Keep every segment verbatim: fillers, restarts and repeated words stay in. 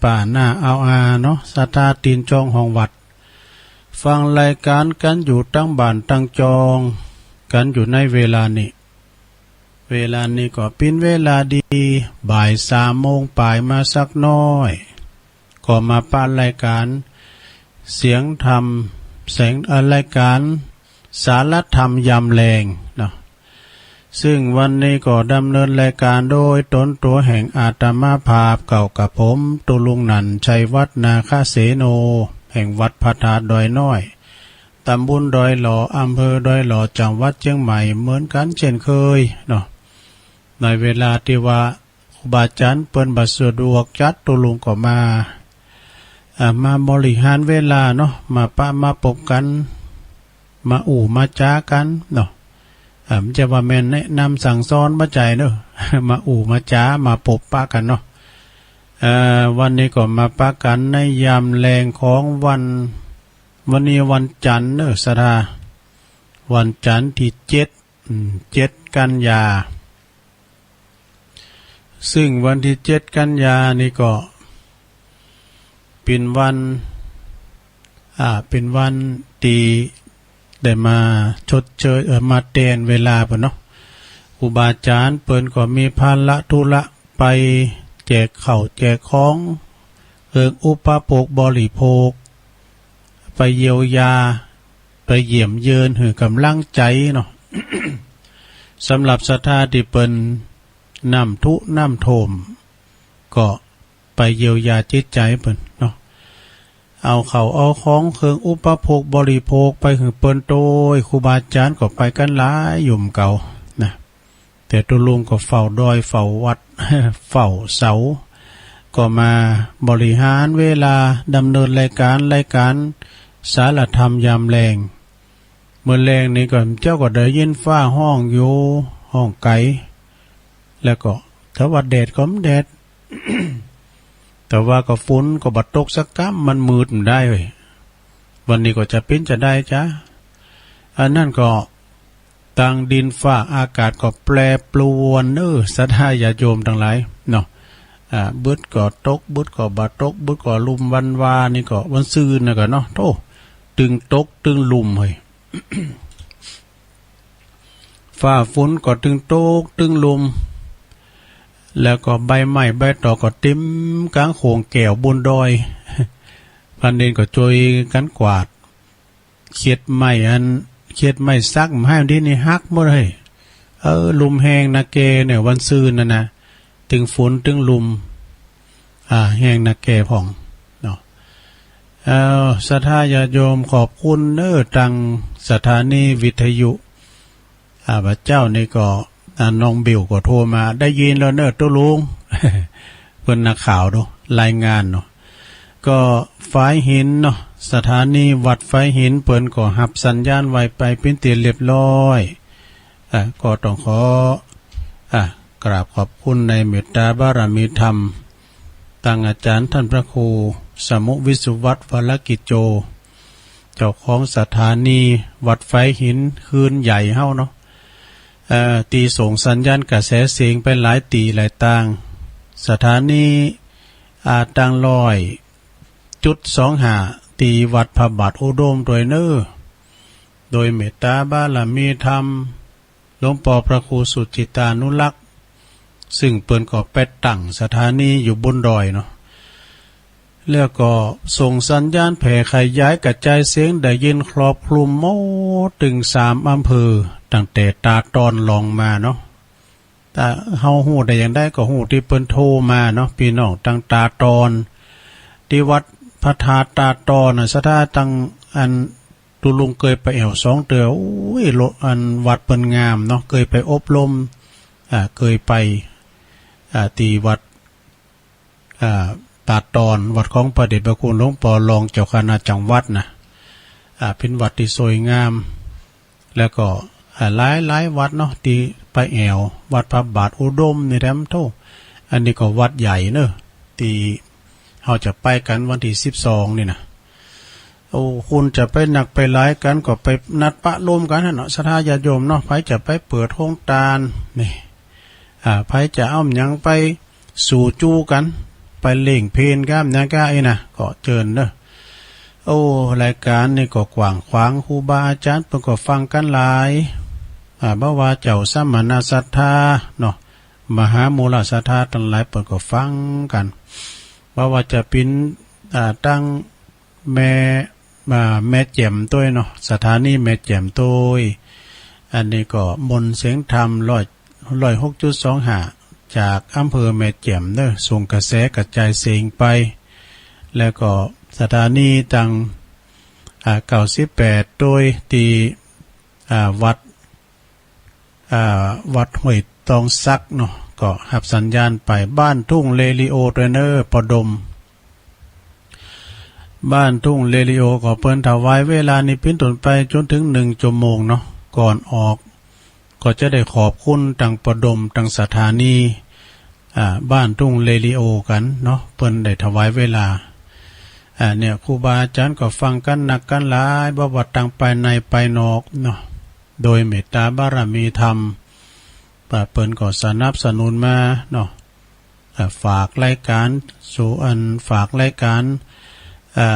ป่าหน้าอาวอาเนาะ ศรัทธาตี๋นจองห้องวัด ฟังรายก๋านกั๋นอยู่ตังบ้านตังจองกั๋นอยู่ในเวลานี้ เวลานี้ก็เป๋นเวลาดี บ่ายสามโมงป๋ายมาสักน้อย ก็มาปะรายก๋านเสียงธรรม แสง เอ่อ รายก๋านสารธรรมยามแลงเนาะ ซึ่งวันนี้ก็ดำเนินรายก๋านโดยตนตั๋วแห่งอาตมาภาพเก่ากับผม ตุ๊ลุงหนั่น ชัยวัฒน์ นาคเสโน แห่งวัดพระธาตุดอยน้อย ต๋ำบลดอยหล่อ อำเภอดอยหล่อ จังหวัดเจียงใหม่ เหมือนกั๋นเจ้นเคยเนาะ ในเวลาตี้ว่าครูบาอาจ๋ารย์เปิ้นบ่สะดวกจัด ตุ๊ลุงก็มา อ่า มาบริหารเวลาเนาะ มาปะมาปบกั๋น มาอู้มาจ๋ากั๋นเนาะ อ่า บ่ใจ้ว่าแม่นแนะนำสั่งสอน บ่ใจ้เนาะ มาอู้มาจ๋า มาปบปะกั๋นเนาะ เอ่อ วันนี้ก็มาปะกั๋นในยามแลงของวัน วันนี้วันจั๋นทร์เนาะ ศรัทธา วันจั๋นทร์ตี้เจ็ด อืม เจ็ดกันยา ซึ่งวันตี้เจ็ดกันยานี่ก็เป๋นวัน อ่า เป๋นวันตี้ได้มาชดเชย เอ่อ มาแตนเวลาเปิ้นเนาะ ครูบาอาจ๋ารย์เปิ้นก็มีภาระธุระไปแจกข้าวแจกของ เครื่องอุปโภคบริโภค ไปเยียวยา ไปเยี่ยมเยือนหื้อก๋ำลังใจ๋เนาะ สำหรับศรัทธาตี้เปิ้นน้ำท่วมน้ำท่วม ก็ไปเยียวยาจิตใจ๋เปิ้นเนาะ เอาข้าวเอาของเครื่องอุปโภคบริโภคไปหื้อเปิ้นโตย ครูบาอาจ๋ารย์ก็ไปกั๋นหลายอยู่เหมือนเก่านะ แต่ตุ๊ลุงก็เฝ้าดอยเฝ้าวัด เฝ้าเสา ก็มาบริหารเวลาดำเนินรายก๋าน รายก๋านสารธรรมยามแลง เมื่อแลงนี่ก็เจ้าก็ได้ยินฟ้าฮ้องอยู่ ฮ้องไก๋ แล้วก็แต่ว่าแดดก็บ่แดด แต่ว่าก็ฝนก็บ่ตกสักกำ มันมืดบ่ได้เว้ย วันนี้ก็จะเป๋นจะใดจ๊ะ อันนั้นก็ ตังดินฟ้าอากาศก็แปรปรวนเน้อ ศรัทธาญาติโยมตังหลายเนาะ อ่า บึดก็ตก บึดก็บ่ตก บึดก็ลุ่ม วันวานี่ก็วันซืนน่ะก็เนาะ โธ่ ตึงตกตึงลุ่มเฮ้ย ฟ้าฝนก็ตึงตกตึงลุ่ม แล้วก็ใบไม้ใบตองก็เต็มก๋างโขงแก้วบนดอย พรานเณรก็จ้วยกั๋นกวาด เขียดไม้อัน เขียดไม้สักบ่หื้อตี้นี่หักหมดเฮ้ย เออ ลุ่มแฮงนาแกเนี่ย วันซืนนั่นนะ ตึงฝนตึงลุ่ม อ่า แฮงนาแกพ่องเนาะ เอ่อ ศรัทธาญาติโยมขอบคุณเน้อ ตังสถานีวิทยุ อ่า บ่าเจ้านี่ก็ อ่า น้องบิวก็โทรมา ได้ยินแล้วเน้อตุ๊ลุง เปิ้นนักข่าวเนาะ รายงานเนาะ ก็ฝายหินเนาะ สถานีวัดฝายหินเปิ้นก็ฮับสัญญาณไวไฟเป๋นตี้เรียบร้อย อ่า ก็ต้องขอ อ่า กราบขอบคุณในเมตตาบารมีธรรม ตังอาจ๋ารย์ต้านพระครูสมุห์ วิสุวัฒน์ วรกิจโจ เจ้าของสถานีวัดฝายหิน คลื่นใหญ่เฮาเนาะ เอ่อ ตี้ส่งสัญญาณกระแสเสียงไปหลายตี้หลายตาง สถานี อ่า ตางร้อยจุดสองห้า ตี้วัดพระบาทอุดมตวยเน้อ โดยเมตตาบารมีธรรม หลวงป้อพระครูสุจิตตานุรักษ์ ซึ่งเปิ้นก็ไปตั้งสถานีอยู่บนดอยเนาะ แล้วก็ส่งสัญญาณแผ่ขยายกระจายเสียงได้ยินครอบคลุมหมดตึงสามอำเภอ ตั้งแต่ตาดตอนลองมาเนาะ ถ้าเฮาฮู้ได้อย่างใดก็ฮู้ตี้เปิ้นโทรมาเนาะ ปี้น้องตังตาดตอน ตี้วัดพระธาตุตาดตอนน่ะ ศรัทธาตังอัน ตุ๊ลุงเกยไปแอ่วสองเตื้อ โอ้ย โล อันวัดเปิ้นงามเนาะ เกยไปอบรม อ่า เกยไป อ่า ตี้วัด อ่า ตาดตอน วัดของพระเดชพระคุณหลวงป้อรองเจ้าคณะจังหวัดนะ อ่า เป๋นวัดตี้สวยงาม แล้วก็ อ่า หลายๆ วัดเนาะ ตี้ไปแอ่ว วัดพระบาทอุดมนี่แถมโธ่ อันนี้ก็วัดใหญ่เนาะ ตี้เฮาจะไปกั๋นวันตี้สิบสองนี่นะ โอ้ คนจะไปนักไปหลายกั๋น ก็ไปนัดปะรวมกั๋นหั้นเนาะ ศรัทธาญาติโยมเนาะ ใผจะไปเปิดโฮงตานนี่ อ่า ใผจะเอาหยังไปสู่จู๋กั๋น ไปเล่งเพลงก้ามหยังก้าอี้นะ ก็เจิญเนาะ โอ้ รายก๋านนี่ก็กว้างขวาง ครูบาอาจ๋ารย์เปิ้นก็ฟังกั๋นหลาย อ่า บ่ว่าเจ้าสมณศรัทธาเนาะ มหามูลศรัทธาตังหลายเปิ้นก็ฟังกั๋น บ่ว่าจะเป๋น อ่า ตังแม่ อ่า แม่แจ่มตวยเนาะ สถานีแม่แจ่มตวย อันนี้ก็มนต์เสียงธรรมร้อย ร้อยหกจุดสองห้า จากอำเภอแม่แจ่มเนาะ ส่งกระแสกระจายเสียงไป แล้วก็สถานีตัง อ่า เก้าสิบแปดตวย ตี้ อ่า วัด อ่า วัดห้วยตองสักเนาะ ก็ฮับสัญญาณไป บ้านทุ่งเรดิโอตวยเนาะ ปอดม บ้านทุ่งเรดิโอ ก็เปิ้นถวายเวลานี้เป๋นต้นไปจ๋นเถิงหนึ่งชั่วโมงเนาะ ก่อนออก ก็จะได้ขอบคุณตังปอดม ตังสถานี อ่า บ้านทุ่งเรดิโอกั๋นเนาะ เปิ้นได้ถวายเวลา อ่า เนี่ย ครูบาอาจ๋ารย์ก็ฟังกั๋นนักกั๋นหลาย บ่ว่าตังภายในภายนอกเนาะ โดยเมตตาบารมีธรรม อ่า เปิ้นก็สนับสนุนมาเนาะ อ่า ฝากรายก๋านสู่ อัน ฝากรายก๋าน อ่า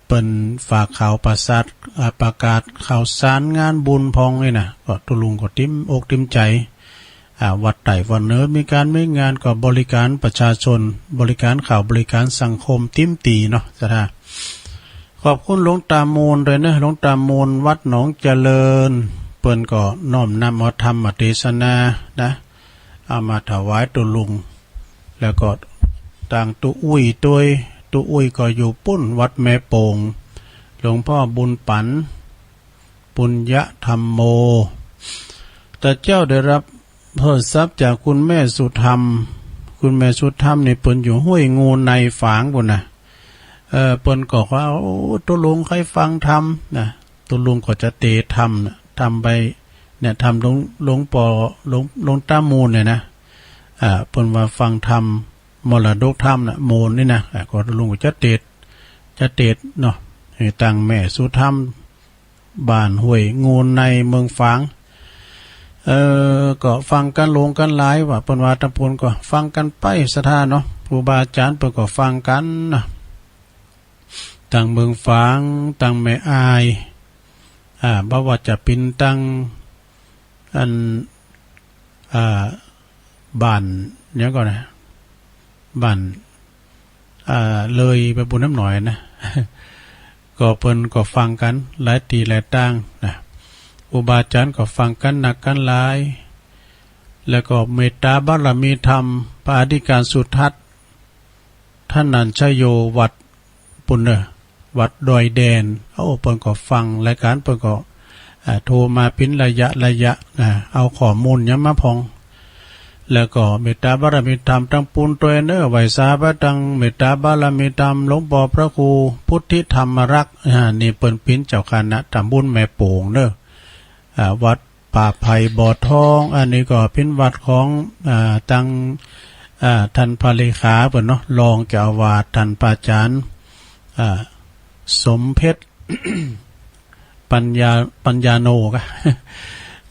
เปิ้นฝากข่าวประสาท อ่า ประกาศข่าวสารงานบุญพ่องนี่นะ ก็ตุ๊ลุงก็เต๋มอกเต๋มใจ๋ อ่า วัดใต้วัดเหนือมีก๋านมีงานก็บริก๋านประชาชน บริก๋านข่าวบริก๋านสังคมเต๋มตี้เนาะ ศรัทธา ขอบคุณหลวงตามูลตวยเนาะ หลวงตามูลวัดหนองเจริญ เปิ้นก็น้อมนำเอาธรรมเตสนานะ เอามาถวายตุ๊ลุง แล้วก็ตังตุ๊อุ้ยตวย ตุ๊อุ้ยก็อยู่ปุ้นวัดแม่โป่ง หลวงพ่อบุญปั๋น ปุญญธรรมโม ตะเจ้าได้ฮับโทรศัพท์จากคุณแม่สุธรรม คุณแม่สุธรรมนี่เปิ้นอยู่ห้วยงูในฝางปุ้นนะ เออ เปิ้นก็ว่า โอ้ ตุ๊ลุงใค่ฟังธรรมนะ ตุ๊ลุงก็จะเตธรรมนะ ธรรมไป เนี่ย ธรรมหลวง หลวงปอ หลวง หลวงตามูลเนี่ยนะ อ่า เปิ้นว่าฟังธรรม มรดกธรรมนะ มูลนี่นะ อ่า ก็ตุ๊ลุงก็จะเต จะเตเนาะ ให้ตังแม่สุธรรม บ้านห้วยงูในเมืองฝาง เออ ก็ฟังกั๋นหลวงกั๋นหลายว่า เปิ้นว่าตางปุ้นก็ฟังกั๋นไป ศรัทธาเนาะ ครูบาอาจ๋ารย์เปิ้นก็ฟังกั๋นนะ ตังเมืองฝาง ตังแม่อาย อ่า บ่ว่าจะเป๋นตัง อัน อ่า บ้านหยังก่อนะ บ้าน อ่า เลยไปปุ้นน้ำหน่อยนะ ก็เปิ้นก็ฟังกั๋นหลายตี้หลายตางนะ ครูบาอาจ๋ารย์ก็ฟังกั๋นนักกั๋นหลาย แล้วก็เมตตาบารมีธรรม พระอธิการสุทัศน์ ธนัญชโย วัด ปุ้นเนาะ วัดดอยแดน โอ้ เปิ้นก็ฟังรายก๋าน เปิ้นก็ อ่า โทรมาเป๋นระยะระยะนะ เอาข้อมูลหยังมาพ่อง แล้วก็เมตตาบารมีธรรมตังปุ้นตวยเนาะ ไหว้สาพระตังเมตตาบารมีธรรมหลวงปอพระครูพุทธิธรรมรักษ์ อ่า นี่เปิ้นเป๋นเจ้าคณะตำบลแม่โป่งเนาะ อ่า วัด ป่าไผ่บ่อทอง อันนี้ก็เป๋นวัดของ อ่า ตัง อ่า ต้านพระเลขาเปิ้นเนาะ รองเจ้าอาวาสต้านพระอาจ๋ารย์ อ่า สมเพชร ปัญญา ปัญญาโนกะ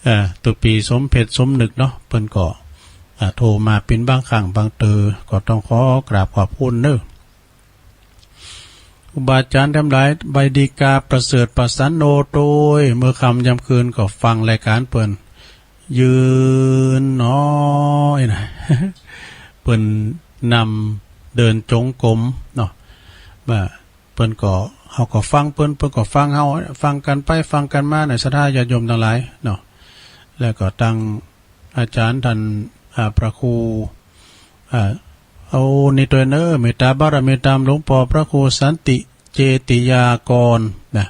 เอ่อ ตุ๊ปี๋สมเพชร สมนึกเนาะ เปิ้นก็ อ่า โทรมาเป๋นบางครั้งบางเตอ ก็ต้องขอกราบขอบคุณเนาะ ครูบาอาจ๋ารย์ตังหลาย ใบดีกาประเสริฐประสันโนตวย เมื่อค่ำยามคืนก็ฟังรายก๋านเปิ้น ยืนหนอ ไอ้นะ เปิ้นนำเดินจงกรมเนาะ ว่าเปิ้นก็ เฮาก็ฟังเปิ้น เปิ้นก็ฟังเฮา ฟังกั๋นไปฟังกั๋นมานะ ศรัทธาญาติโยมตังหลายเนาะ แล้วก็ตัง อาจ๋ารย์ต้าน อ่า พระครู อ่า เอานี่ตวยเนาะ เมตตาบารมีธรรมหลวงปอพระครูสันติเจติยากรนะ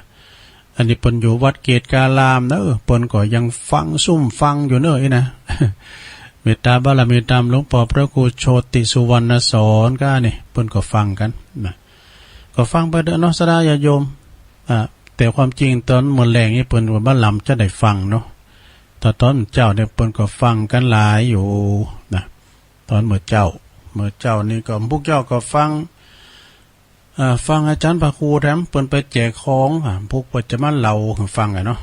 อันนี้เปิ้นอยู่วัดเกตุการามเนาะ เปิ้นก็ยังฟังซุ่มฟังอยู่เนาะ อี้นะ เมตตาบารมีธรรมหลวงปอพระครูโชติสุวรรณสอน ก็นี่ เปิ้นก็ฟังกั๋นนะ ก็ฟังไปเต๊อะเนาะ ศรัทธาญาติโยม อ่า แต่ความจริงต๋อนเมื่อแลงนี่เปิ้นว่าบ่ลำจะได้ฟังเนาะ แต่ต๋อนเจ๊าเนี่ยเปิ้นก็ฟังกั๋นหลายอยู่นะ ต๋อนเมื่อเจ๊า เมื่อเจ๊านี่ก็ พวกเจ้าก็ฟัง อ่า ฟังอาจ๋ารย์พระครูแถมเปิ้นไปแจกของ อ่า พวกเปิ้นจะมาเล่าหื้อฟังอะเนาะ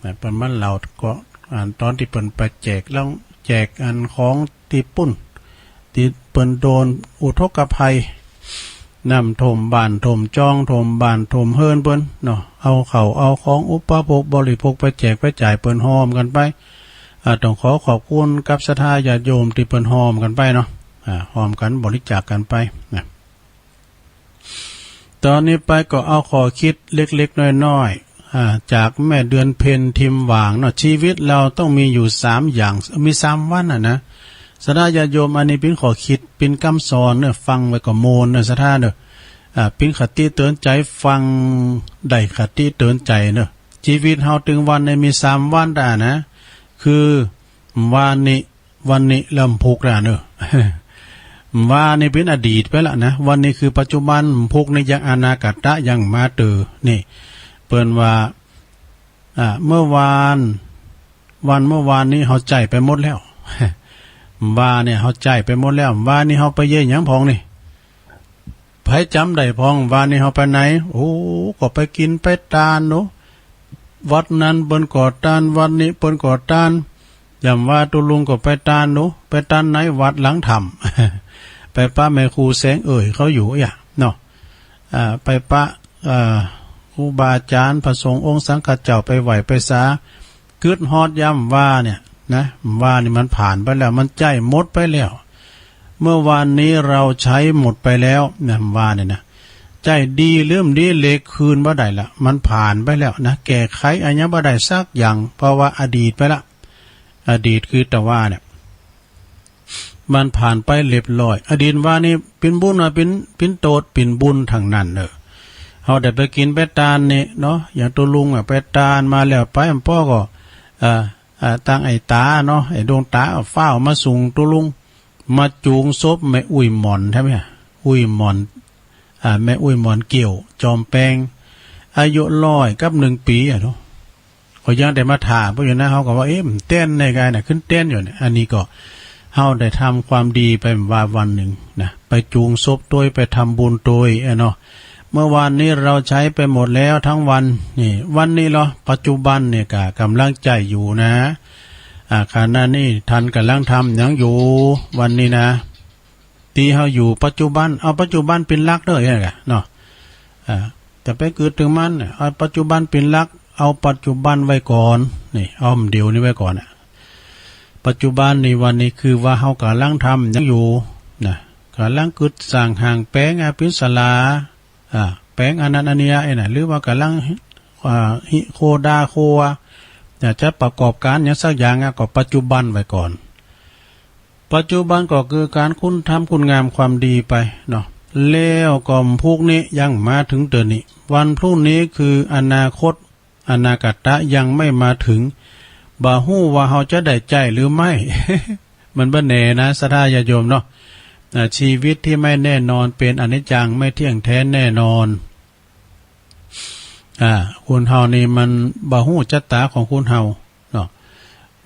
อ่า เปิ้นมาเล่าก็ อ่า ต๋อนตี้เปิ้นไปแจกแล้ว แจกอันของตี้ปุ้น ตี้เปิ้นโดนอุทกภัย น้ำท่วมบ้านท่วมจอง ท่วมบ้านท่วมเฮือนเปิ้นเนาะ เอาข้าวเอาของอุปโภคบริโภคไปแจกไปจ่าย เปิ้นฮอมกั๋นไป อ่า ต้องขอขอบคุณกับศรัทธาญาติโยมตี้เปิ้นฮอมกั๋นไปเนาะ อ่า ฮอมกั๋นบริจาคกั๋นไปนะ ต๋อนนี้ไปก็เอาข้อคิดเล็กๆ น้อยๆ อ่า จากแม่เดือนเพ็ญ ทิมหว่างเนาะ ชีวิตเราต้องมีอยู่สามอย่าง มีสามวันน่ะนะ ศรัทธาญาติโยม อันนี้เป๋นข้อคิด เป๋นกำสอนเนาะ ฟังไว้ก็ม่วนเนาะ ศรัทธาเนาะ อ่า เป๋นคติเตือนใจ๋ ฟังได้คติเตือนใจ๋เนาะ ชีวิตเฮาตึงวันนี้มีสามวันต๋านะ คือ วานิ วันนี้แล้วพุกแล้วเนาะ วานี่เป๋นอดีตไปละนะ วันนี้คือปัจจุบัน พุกนี่ยังอนาคตะ ยังมาเตอ นี่ เปิ้นว่า อ่า เมื่อวาน วันเมื่อวานนี้เฮาใจ๊ไปหมดแล้ว วาเนี่ยเฮาใจ๊ไปหมดแล้ว วานี่เฮาไปเยียะหยังพ่องนี่ ใผจ๋ำได้พ่อง วานี่เฮาไปไหน โอ้ ก็ไปกิ๋นไปตานเนาะ วัดนั้นเปิ้นก่อตาน วัดนี้เปิ้นก่อตาน ยามว่าตุ๊ลุงก็ไปตานเนาะ ไปตานไหน วัดหลังถ้ำ ไปปะแม่ครูแสงเอ่ยเขาอยู่เอี้ยเนาะ อ่า ไปปะ อ่า ครูบาอาจ๋ารย์ พระสงฆ์องค์สังฆเจ้า ไปไหว้ไปสา กึ๊ดฮอดยามวาเนี่ยนะ วานี่มันผ่านไปแล้ว มันใจ๊หมดไปแล้ว เมื่อวานนี้เราใช้หมดไปแล้วนะ วาเนี่ยนะ ใจ๊ดีหรือบ่ดี เรียกคืนบ่ได้ละ มันผ่านไปแล้วนะ แก้ไขอะหยังบ่ได้สักอย่าง เพราะว่าอดีตไปละ อดีตคือตะวาเนี่ย มันผ่านไปเรียบร้อย อดีตวานี่เป๋นบุญว่าเป๋น เป๋นโตษ เป๋นบุญตังนั้นเนาะ เฮาได้ไปกิ๋นไปตานนี่เนาะ อย่างตุ๊ลุงอะไปตานมาแล้ว ไปอ่ำป้อก็ อ่า อ่า ตังไอ้ต๋าเนาะ ไอ้ดวงต๋าฟ้าวมาสูงตุ๊ลุง มาจูงศพแม่อุ๊ยหม่อนใจ้ไหม อุ๊ยหม่อน อ่า แม่อุ๊ยหม่อนเกี่ยว จอมแปง อายุร้อยกับหนึ่งปี๋อะเนาะ ก็ยังได้มาถ่าเปิ้นอยู่นะ เฮาก็ว่า เอ๊ะ มันเต้นในกายน่ะ ขึ้นเต้นอยู่เนี่ย อันนี้ก็เฮาได้ทำความดีไปว่าวันนึ่งนะ ไปจูงศพตวย ไปทำบุญตวยอะเนาะ เมื่อวานนี้เราใช้ไปหมดแล้วทั้งวัน นี่ วันนี้เหรอ ปัจจุบันเนี่ยก็ก่ำลังใจ๊อยู่นะ อ่า ขณะนี้ท่านก่ำลังทำหยังอยู่ วันนี้นะ ตี้เฮาอยู่ปัจจุบัน เอาปัจจุบันเป๋นหลักเด้อ เนี่ยกะเนาะ อ่า จะไปกึ๊ดเถิงมัน เอาปัจจุบันเป๋นหลัก เอาปัจจุบันไว้ก่อน นี่ เอาเดี๋ยวนี้ไว้ก่อนอะ ปัจจุบันนี่ วันนี้คือว่าเฮาก่ำลังทำหยังอยู่นะ ก่ำลังกึ๊ดสร้างห้างแป๋งอะ เป๋นศาลา อ่า แป๋งอันนั้นอันเนี้ยไอ้น่ะ หรือว่าก่ำลัง อ่า ฮิโคดาโคอะ อยากจะประกอบก๋านหยังสักอย่างอะ ก็ปัจจุบันไว้ก่อน ปัจจุบันก็คือก๋านคุณธรรมคุณงามความดีไปเนาะ แล้วก็พุกนี้ยังมาเถิงเตื้อนี้ วันพรุ่งนี้คืออนาคต อนาคตะยังไม่มาเถิง บ่ฮู้ว่าเฮาจะได้ใจ๊หรือไม่ มันบ่แน่นะ ศรัทธาญาติโยมเนาะ อ่า ชีวิตตี้ไม่แน่นอน เป๋นอนิจจัง ไม่เที่ยงแท้แน่นอน อ่า คนเฮานี่มันบ่ฮู้จะต๋าของคนเฮาเนาะ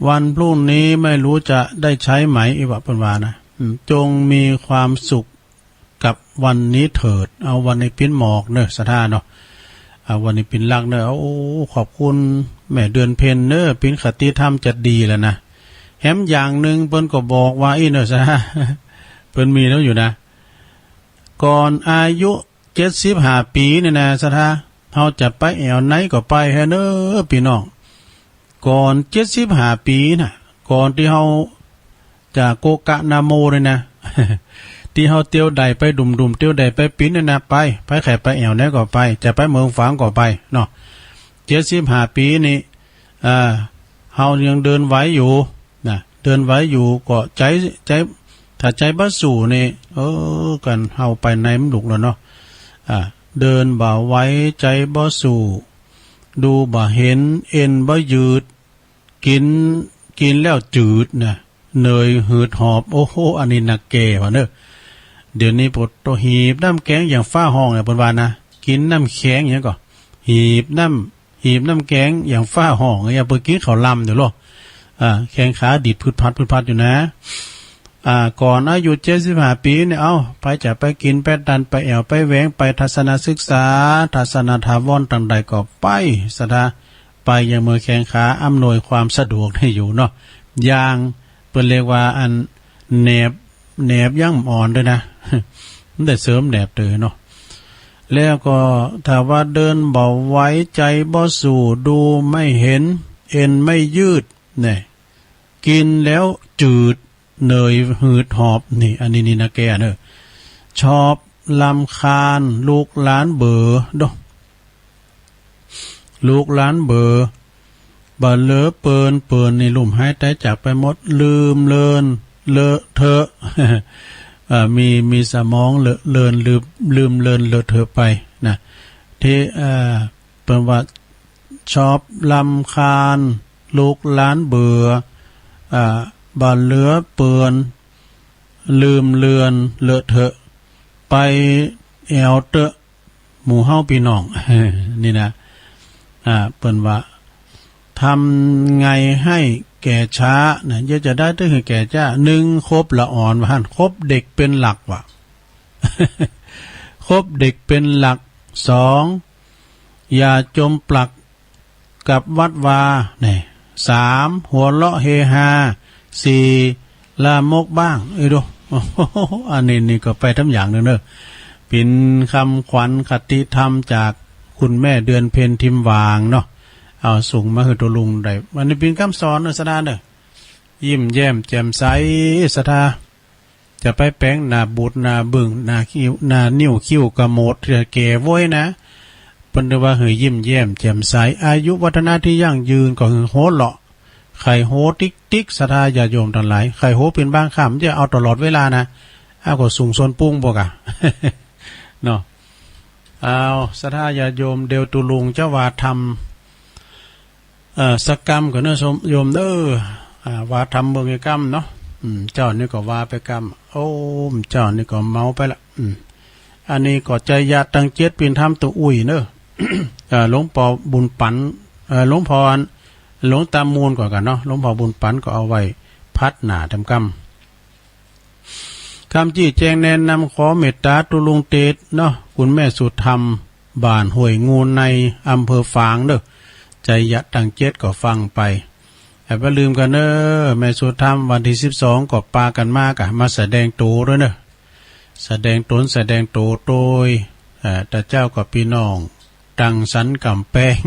วันพรุ่งนี้ไม่รู้จะได้ใช้ไหม อีหว่าเปิ้นว่านะ อืม จงมีความสุขกับวันนี้เถิด เอาวันนี้เป๋นหมอกเนาะ ศรัทธาเนาะ เอาวันนี้เป๋นหลักเนาะ โอ้ ขอบคุณแม่เดือนเพ็ญเนาะ เป๋นคติธรรมจะดีแล้วนะ แถมอย่างนึ่งเปิ้นก็บอกว่าอี้เนาะ ศรัทธา เปิ้นมีแล้วอยู่นะ ก่อนอายุ เจ็ดสิบห้าปี๋นี่นะ ศรัทธา เฮาจะไปแอ่วไหนก็ไปเฮาเนาะ ปี้น้อง ก่อนเจ็ดสิบห้าปี๋น่ะ ก่อนตี้เฮาจะโกกะนาโมนี่นะ ตี้เฮาเตียวได้ไปดุ่มๆ เตียวได้ไปปิ๊นนี่นะ ไป ไปใค่ไปแอ่วไหนก็ไป จะไปเมืองฝางก็ไปเนาะ เจ็ดสิบห้าปี๋นี่ อ่า เฮายังเดินไหวอยู่นะ เดินไหวอยู่ก็ใจ๋ ใจ๋ ถ้าใจ๋บ่สู้นี่ เออ กั๋นเฮาไปไหนมันหลุกแล้วเนาะ อ่า เดินบ่ไหว ใจ๋บ่สู้ ดูบ่เห็น เอ็นบ่ยืด กิ๋น กิ๋นแล้วจืดนะ เหนื่อยหืดหอบ โอ้โห อันนี้นักแก่ว่าเนาะ เดี๋ยวนี้ปวดตัว หีบน้ำแกงอย่างฟ้าฮ้องเนี่ย เปิ้นว่านะ กิ๋นน้ำแข็งอย่างก็ หีบน้ำ หีบน้ำแกงอย่างฟ้าฮ้อง อย่างเปิ้นกิ๋นข้าวลำอยู่ลอ อ่า แข้งขาดีดพึดพัดพึดพัดอยู่นะ อ่า ก่อนอายุเจ็ดสิบห้าปี๋เนี่ย เอ้า ไปจะไปกิ๋นไปตัน ไปแอ่วไปแหวง ไปทัศนศึกษา ทัศนถาวรต่างใดก็ไป ศรัทธา ไปอย่างเมื่อแข้งขาอำนวยความสะดวกให้อยู่เนาะ อย่างเปิ้นเรียกว่าอันแหนบ แหนบยังอ่อนด้วยนะ มันได้เสริมแหนบเต๋อเนาะ แล้วก็ถ้าว่าเดินบ่ไหว ใจ๋บ่สู้ ดูไม่เห็น เอ็นไม่ยืด เนี่ย กิ๋นแล้วจืด เหนื่อยหืดหอบ นี่ อันนี้นี่นะแก้เนาะ ชอบรำคาญ ลูกหลานเบอโด ลูกหลานเบอ บ่เหลือเปิน เปินนี่ลุ่มหายต๋ายจากไปหมด ลืมเลิน เลอะเทอะ เอ่อ มี มีสมองเลอะเลิน ลืม ลืมเลิน เลอะเทอะไปนะ ตี้ เอ่อ เปิ้นว่า ชอบรำคาญ ลูกหลานเบอ อ่า บ่เหลือเปิน ลืมเลิน เลอะเทอะ ไปแอ่วเต๊อะ หมู่เฮาปี้น้อง นี่นะ อ่า เปิ้นว่า ทำไงให้แก่ช้านะ เยียะจะได้ตึงหื้อแก่จ๊า นึ่ง คบละอ่อน ว่าหั้น คบเด็กเป๋นหลักว่ะ คบเด็กเป๋นหลัก สอง อย่าจมปลักกับวัดวา นี่ สาม หัวเราะเฮฮา สี่ ลามกบ้าง เอ้ยดู อันนี้นี่ก็ไปต๋ามอย่างนึ่งเนาะ เป๋นกำขวัญคติธรรมจากคุณแม่เดือนเพ็ญ ทิมหว่างเนาะ เอาส่งมาหื้อตุ๊ลุงได้ อันนี้เป๋นกำสอนเนาะ ศรัทธาเนาะ ยิ้มแย้มแจ่มใส ศรัทธา จะไปแป๋งหน้าบูดหน้าบึ้ง หน้าคิ้ว หน้านิ้วคิ้วกระโมด จะแก่โว้ยนะ เปิ้นว่าหื้อยิ้มแย้มแจ่มใส อายุวัฒนะที่ยั่งยืน ก็หื้อหัวเราะ ใค่หัวติ๊กๆ ศรัทธาญาติโยมตังหลาย ใค่หัวเป๋นบางค่ำ จะเอาตลอดเวลานะ เอาก็สูงส่วนปุ้งปะกะ เนาะ เอา ศรัทธาญาติโยม เดี๋ยวตุ๊ลุงจะว่าธรรม เอ่อ สักกำก่อนเนาะ โยมเด้อ อ่า ว่าธรรมเบิ่งอีกกำเนาะ อืม เจ้านี่ก็ว่าไปกำ โอ้ม เจ้านี่ก็เมาไปละ อืม อันนี้ก็ไจยะตังเจ็ด เป๋นธรรมตาอุ้ยเนาะ เอ่อ หลวงปอบุญปั๋น เอ่อ หลวงปอ หลวงตามูลก่อนกั๋นเนาะ หลวงปอบุญปั๋นก็เอาไว้พัดหน้าแตมกำ กำจี้แจงแนะนำขอเมตต๋าตุ๊ลุงเตชะเนาะ คุณแม่สุธรรม บ้านห้วยงูใน อำเภอฝางเนาะ ไจยะตังเจ็ดก็ฟังไป อย่าไปลืมกั๋นเนาะ แม่สุธรรม วันตี้สิบสองก็ปากั๋นมากะ มาแสดงตั๋วตวยเนาะ แสดงต๋นแสดงตั๋วตวย เอ่อ ตะเจ๊าก็ปี้น้องตังสันก๋ำแปง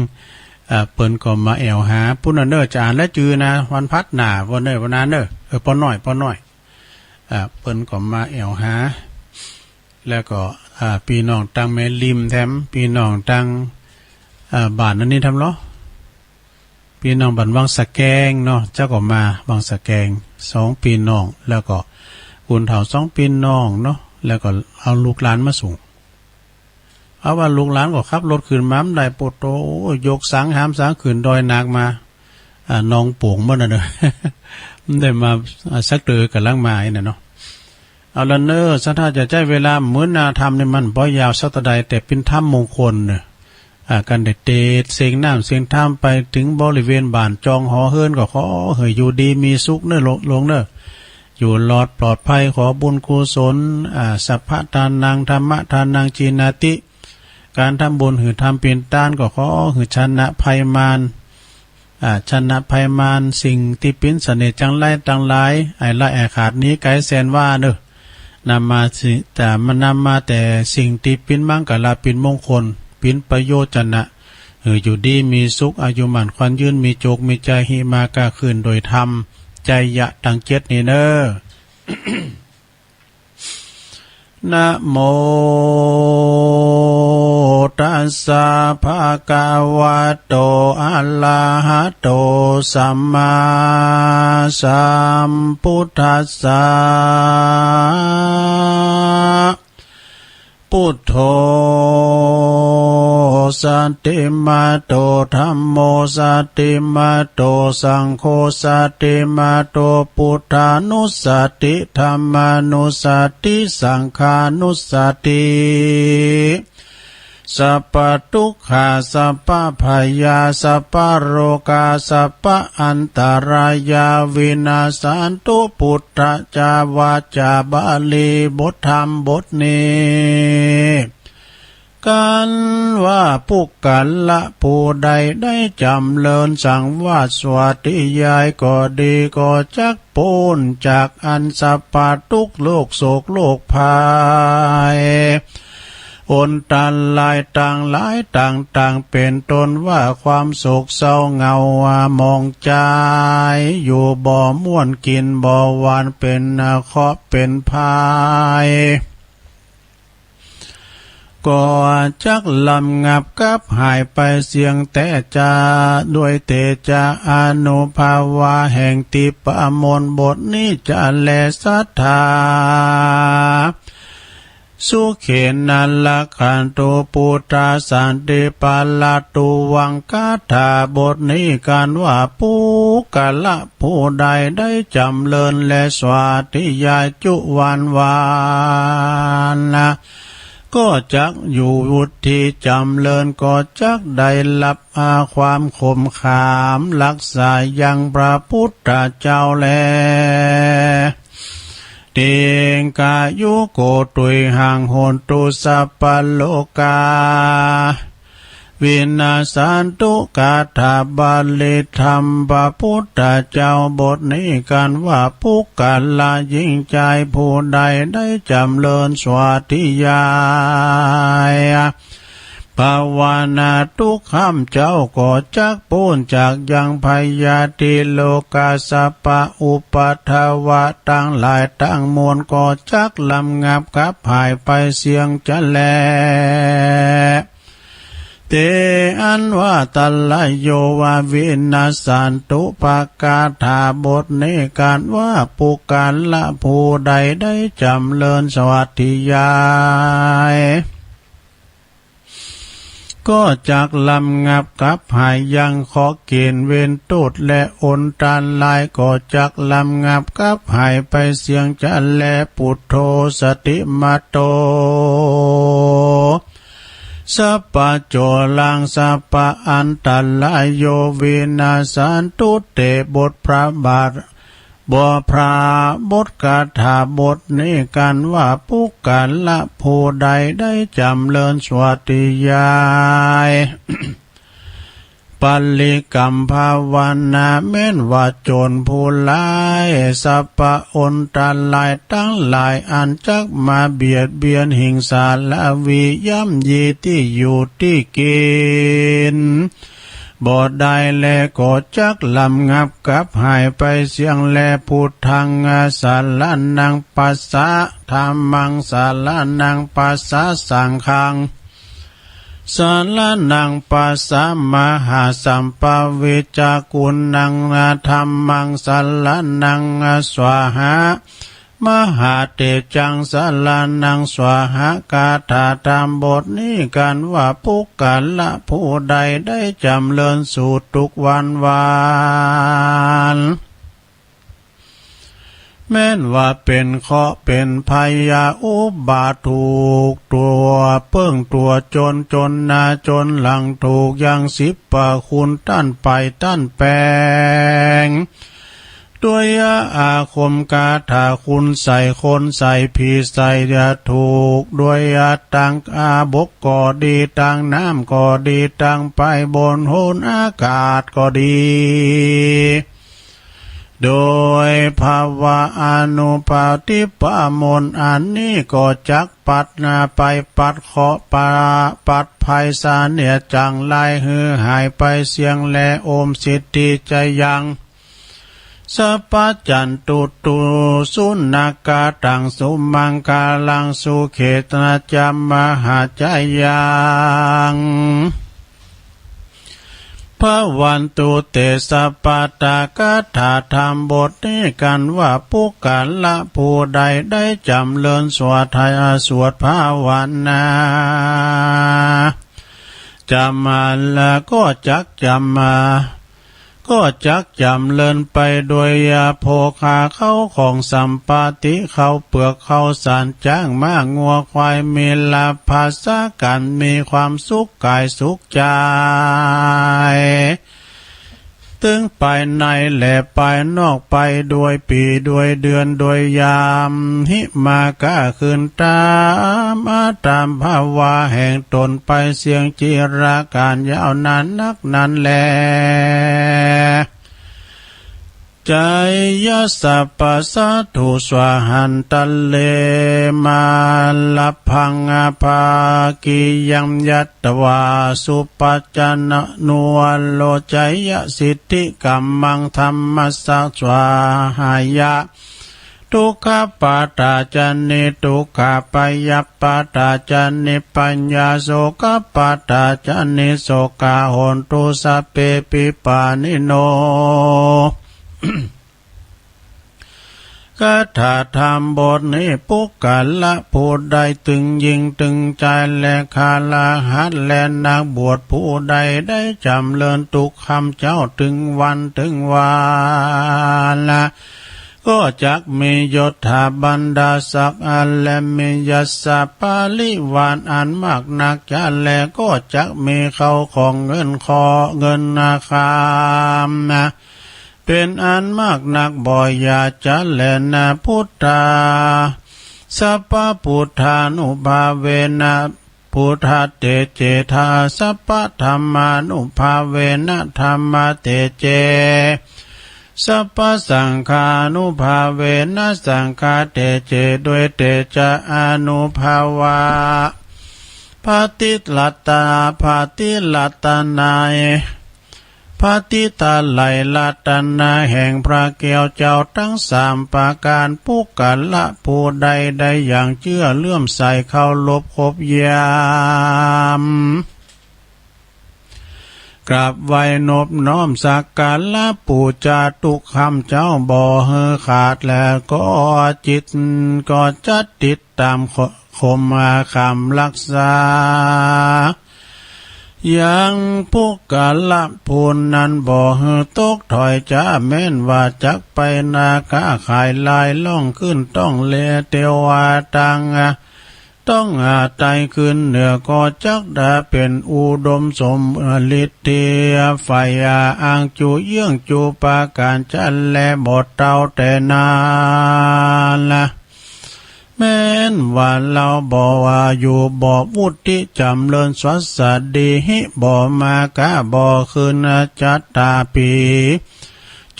เอ่อ เปิ้นก็มาแอ่วหา ปุ้นน่ะเนาะ จะอ่านละจื้อนะ วันพัดหน้า วันเนาะ วันนั้นเนาะ เออ ป้อน้อย ป้อน้อย อ่า เปิ้นก็มาแอ่วหา แล้วก็ อ่า ปี้น้องตังแม่ริมแถม ปี้น้องตัง อ่า บ้านอันนี้แถมลอ ปี้น้องบ้านวังสะแกงเนาะ เจ้าก็มาวังสะแกง สองปี้น้อง แล้วก็คนเฒ่าสองปี้น้องเนาะ แล้วก็เอาลูกหลานมาส่ง เอาว่าลูกหลานก็ขับรถขึ้นมาบ่ได้ โปะโต ยกสังหามสังขึ้นดอยหนักมา อ่า หนองโป่งหมดน่ะเนาะ บ่ได้มา อ่า สักเตื้อ ก่ำลังมาอี้น่ะเนาะ เอาละเนาะ ศรัทธาจะใจ๊เวลามื้อหน้าธรรมนี่มันบ่ยาวสักเต้าใด แต่เป๋นธรรมมงคลเนาะ อ่า กันได้เตสน์เสียงน้ำเสียงธรรมไปเถิงบริเวณบ้านจองหอเฮือน ก็ขอหื้ออยู่ดีมีสุขเนาะ ลง ลงเนาะ อยู่รอดปลอดภัย ขอบุญกุศล อ่า สัพพะทานัง ธัมมะทานัง จีนาติ ก๋านทำบุญหื้อทำเป๋นตาน ก็ขอหื้อชนะภัยมาร อ่า ชนะภัยมาร สิ่งตี้เป๋นเสน่ห์จังไรตังหลาย อันร้ายอันขาดหนีไกลแสนว่าเนาะ นำมาสิ จะมานำมาแต่สิ่งตี้เป๋นมังคละเป๋นมงคล เป๋นประโยชน์จะนะ หื้ออยู่ดีมีสุข อายุมั่นขวัญยืน มีโจคมีชัย หิมาก้าขึ้นโดยธรรม ไจยะตังเจ็ดนี่เนาะ นะโมตัสสะ ภะคะวะโต อะระหะโต สัมมาสัมพุทธัสสะ พุทโธ สะติมาโต ธัมโม สะติมาโต สังโฆ สะติมาโต พุทธานุสสะติ ธัมมานุสสะติ สังฆานุสสะติ สัพพะทุกขา สัพพะพยา สัพพะโรคา สัพพะอันตรายา วินาสสันตุ พุทธะจาวาจา บาลีบทธรรมบทนี้ ก อันว่าปุคคละผู้ใดได้จ๋ำเริญสังวาสสวัสดียายก็ดี ก็จักป๊นจากอันสัพพะตุ๊กข์โรคโศกโรคภัย อันตรายตังหลายต่างๆ เป๋นต้นว่าความโศกเศร้าเหงาหมองใจ๋ อยู่บ่ม่วนกิ๋นบ่หวาน เป๋นเคราะห์เป๋นภัย ก็จักระงับกลับหายไปเสี้ยงแต๊จ้า ด้วยเตชะอานุภาพะแห่งทิพมนต์บทนี้จะแล สัทธา สุเขนะ รักขันตุ ปุทธัสสันติปาละตุ วัง คาถาบทนี้กั๋นว่า ปุคคละผู้ใดได้จ๋ำเริญและสวัสดียายจุวันวานนะ ก็จักอยู่วุฒิจ๋ำเริญ ก็จักได้ฮับอาความขมขาม ฮักษายังพระพุทธเจ้าแล ติงคายุโก ตุยหัง โหนตุ สัพพะโลกา วินาสสันตุ คาถาบาลีธรรมพระพุทธเจ้าบทนี้กั๋นว่า ปุคคละหญิงจายผู้ใดได้จ๋ำเริญสวัสดียาย ภาวนาทุกค่ำเจ๊าก็จักป๊นจากยังพยาธิโรคาสัพพะอุปัทวะตังหลายตังมวลก็จักระงับกลับหายไปเสี้ยงจะแล เต อันว่าตะละโย วา วินาสสันตุ พระคาถาบทนี้กั๋นว่า ปุคคละผู้ใดได้จ๋ำเริญสวัสดียาย ก็จักระงับกลับหายยังเคราะห์เก๋ณฑ์เวรโต้ษและอันตราย ก็จักระงับกลับหายไปเสี้ยงจะแล ปุทโธ สติมาโต สัพพะโจรัง สัพพะอันตะละโย วินาสสันตุ เต บทพระบาท บทพระบทคาถาบทนี้กั๋นว่า ปุคคละผู้ใดได้จ๋ำเริญสวัสดียาย ปริกรรมภาวนา แม้นว่าโจรผู้ร้าย สัพพะอันตรายตังหลายอันจักมาเบียดเบียนหิงสาราวีย่ำยีตี้อยู่ตี้กิ๋น บ่ได้แลก็จักระงับกลับหายไปเสี้ยงแล พุทธัง สรณัง คัจฉา ธัมมัง สรณัง คัจฉา สังฆัง สรณัง คัจฉา มหาสัพพะวิชชากุณัง ธัมมัง สรณัง คัจฉา มหาเตจัง สรณัง คัจฉา คาถาธรรมบทนี้กั๋นว่า ปุคคละผู้ใดได้จ๋ำเริญสูตรทุกวันวัน แม้นว่าเป๋นเคราะห์เป๋นภัยยาอุบาทถูกตั๋วเปิ้งตั๋วจน จนหน้าจนหลัง ถูกยังสิบประคุณต้านไปต้านแป๋ง ด้วยอาคมคาถาคุณใส่คนใส่ผีใส่ยา ถูกด้วยตังอาบกก็ดี ตังน้ำก็ดี ตังไปบนหนอากาศก็ดี โดยภาวะอานุภาพทิพมนต์อันนี้ก็จักปัดหน้าไปปัดเคราะห์ปะ ปัดภัยเสนียดจังไรหื้อหายไปเสี้ยงแล โอมสิทธิจยัง สัพพัญจะตุ สุนักขาตัง สุมังคลัง สุเขนะจะ มหาจะยัง ภวันตุเต สัพพะทา คาถาธรรมบทนี้กั๋นว่า ปุคคละผู้ใดได้จ๋ำเริญสวดไทย สวดภาวนา จ๋ำมาแล้วก็จักจ๋ำมา ก็จักจ๋ำเริญไปโดยโภคาเข้าของสัมปาติ เข้าเปือกเข้าสาร จ๊างม้างัวควาย มีลาภาสากั๋น มีความสุขก๋ายสุขใจ๋ ตึงไปในและไปนอก ไปโดยปี๋โดยเดือนโดยยาม หิมาก้าคืนต๋ามอัตภาวะแห่งต๋นไปเสี้ยงจิรกาลยาวนานนักนั้นแล จายะสัพพะสาธุสวาหันตะเล มาลัพพังอภากิยังยัตวา สุปัจจานุวโรจยะสิทธิกัมมังธัมมัสสะสวาหายะ ทุกขปาตาจานิ ทุกขะ พยาปาตาจานิ พยา โสกปาตาจานิ โสกา โหนตุ สัพเพ ปิปานิโน คาถาธรรมบทนี้ ปุคคละผู้ใดตึงญิงตึงจาย และคฤหัสถ์ และนักบวชผู้ใดได้จ๋ำเริญตุกคำเจ้าตึงวันตึงวาละ ก็จักมียศถาบรรดาศักดิ์อัน และมียศปริวารอันมากนักจะ และก็จักมีเข้าของเงินคอ เงินนาคามนะ เป๋นอันมากนักบ่อย่าจะแลนา พุทธา สัพพะพุทธานุภาเวนะ พุทธะเตเจ ทา สัพพะธัมมานุภาเวนะ ธัมมะเตเจ สัพพะสังฆานุภาเวนะ สังฆะเตเจ ด้วยเตจะอานุภาวะ พระติรัตนา พระติรัตนาย พระติไตรรัตนะแห่งพระแก้วเจ้าตึงสามประก๋าน ปุคคละผู้ใดได้อย่างเจื้อเลื่อมใสเคารพคบเยียม กราบไหว้นบน้อมสักการะปู๋จาตุกคำเจ้าบ่หื้อขาด และก็จิตก็จะติดต๋ามคมคำรักษา ยังปุคคละผู้นั้นบ่หื้อตกถอยจะ แม้นว่าจักไปนาค้าขายลายล่องขึ้นต้องแล เตียวว่าตัง ต้องอาศัยขึ้นเหนือก็จักได้เป๋นอุดมสมฤทธิ์เตีย ฝ่ายอังจุเยื่องจุประก๋านจะแล บ่เต้าแต่นาละ แม้นว่าเฮาบ่ว่าอยู่บ่วุฒิจ๋ำเริญสวัสดี หิบ่มาก้าบ่คืน จัตตาปี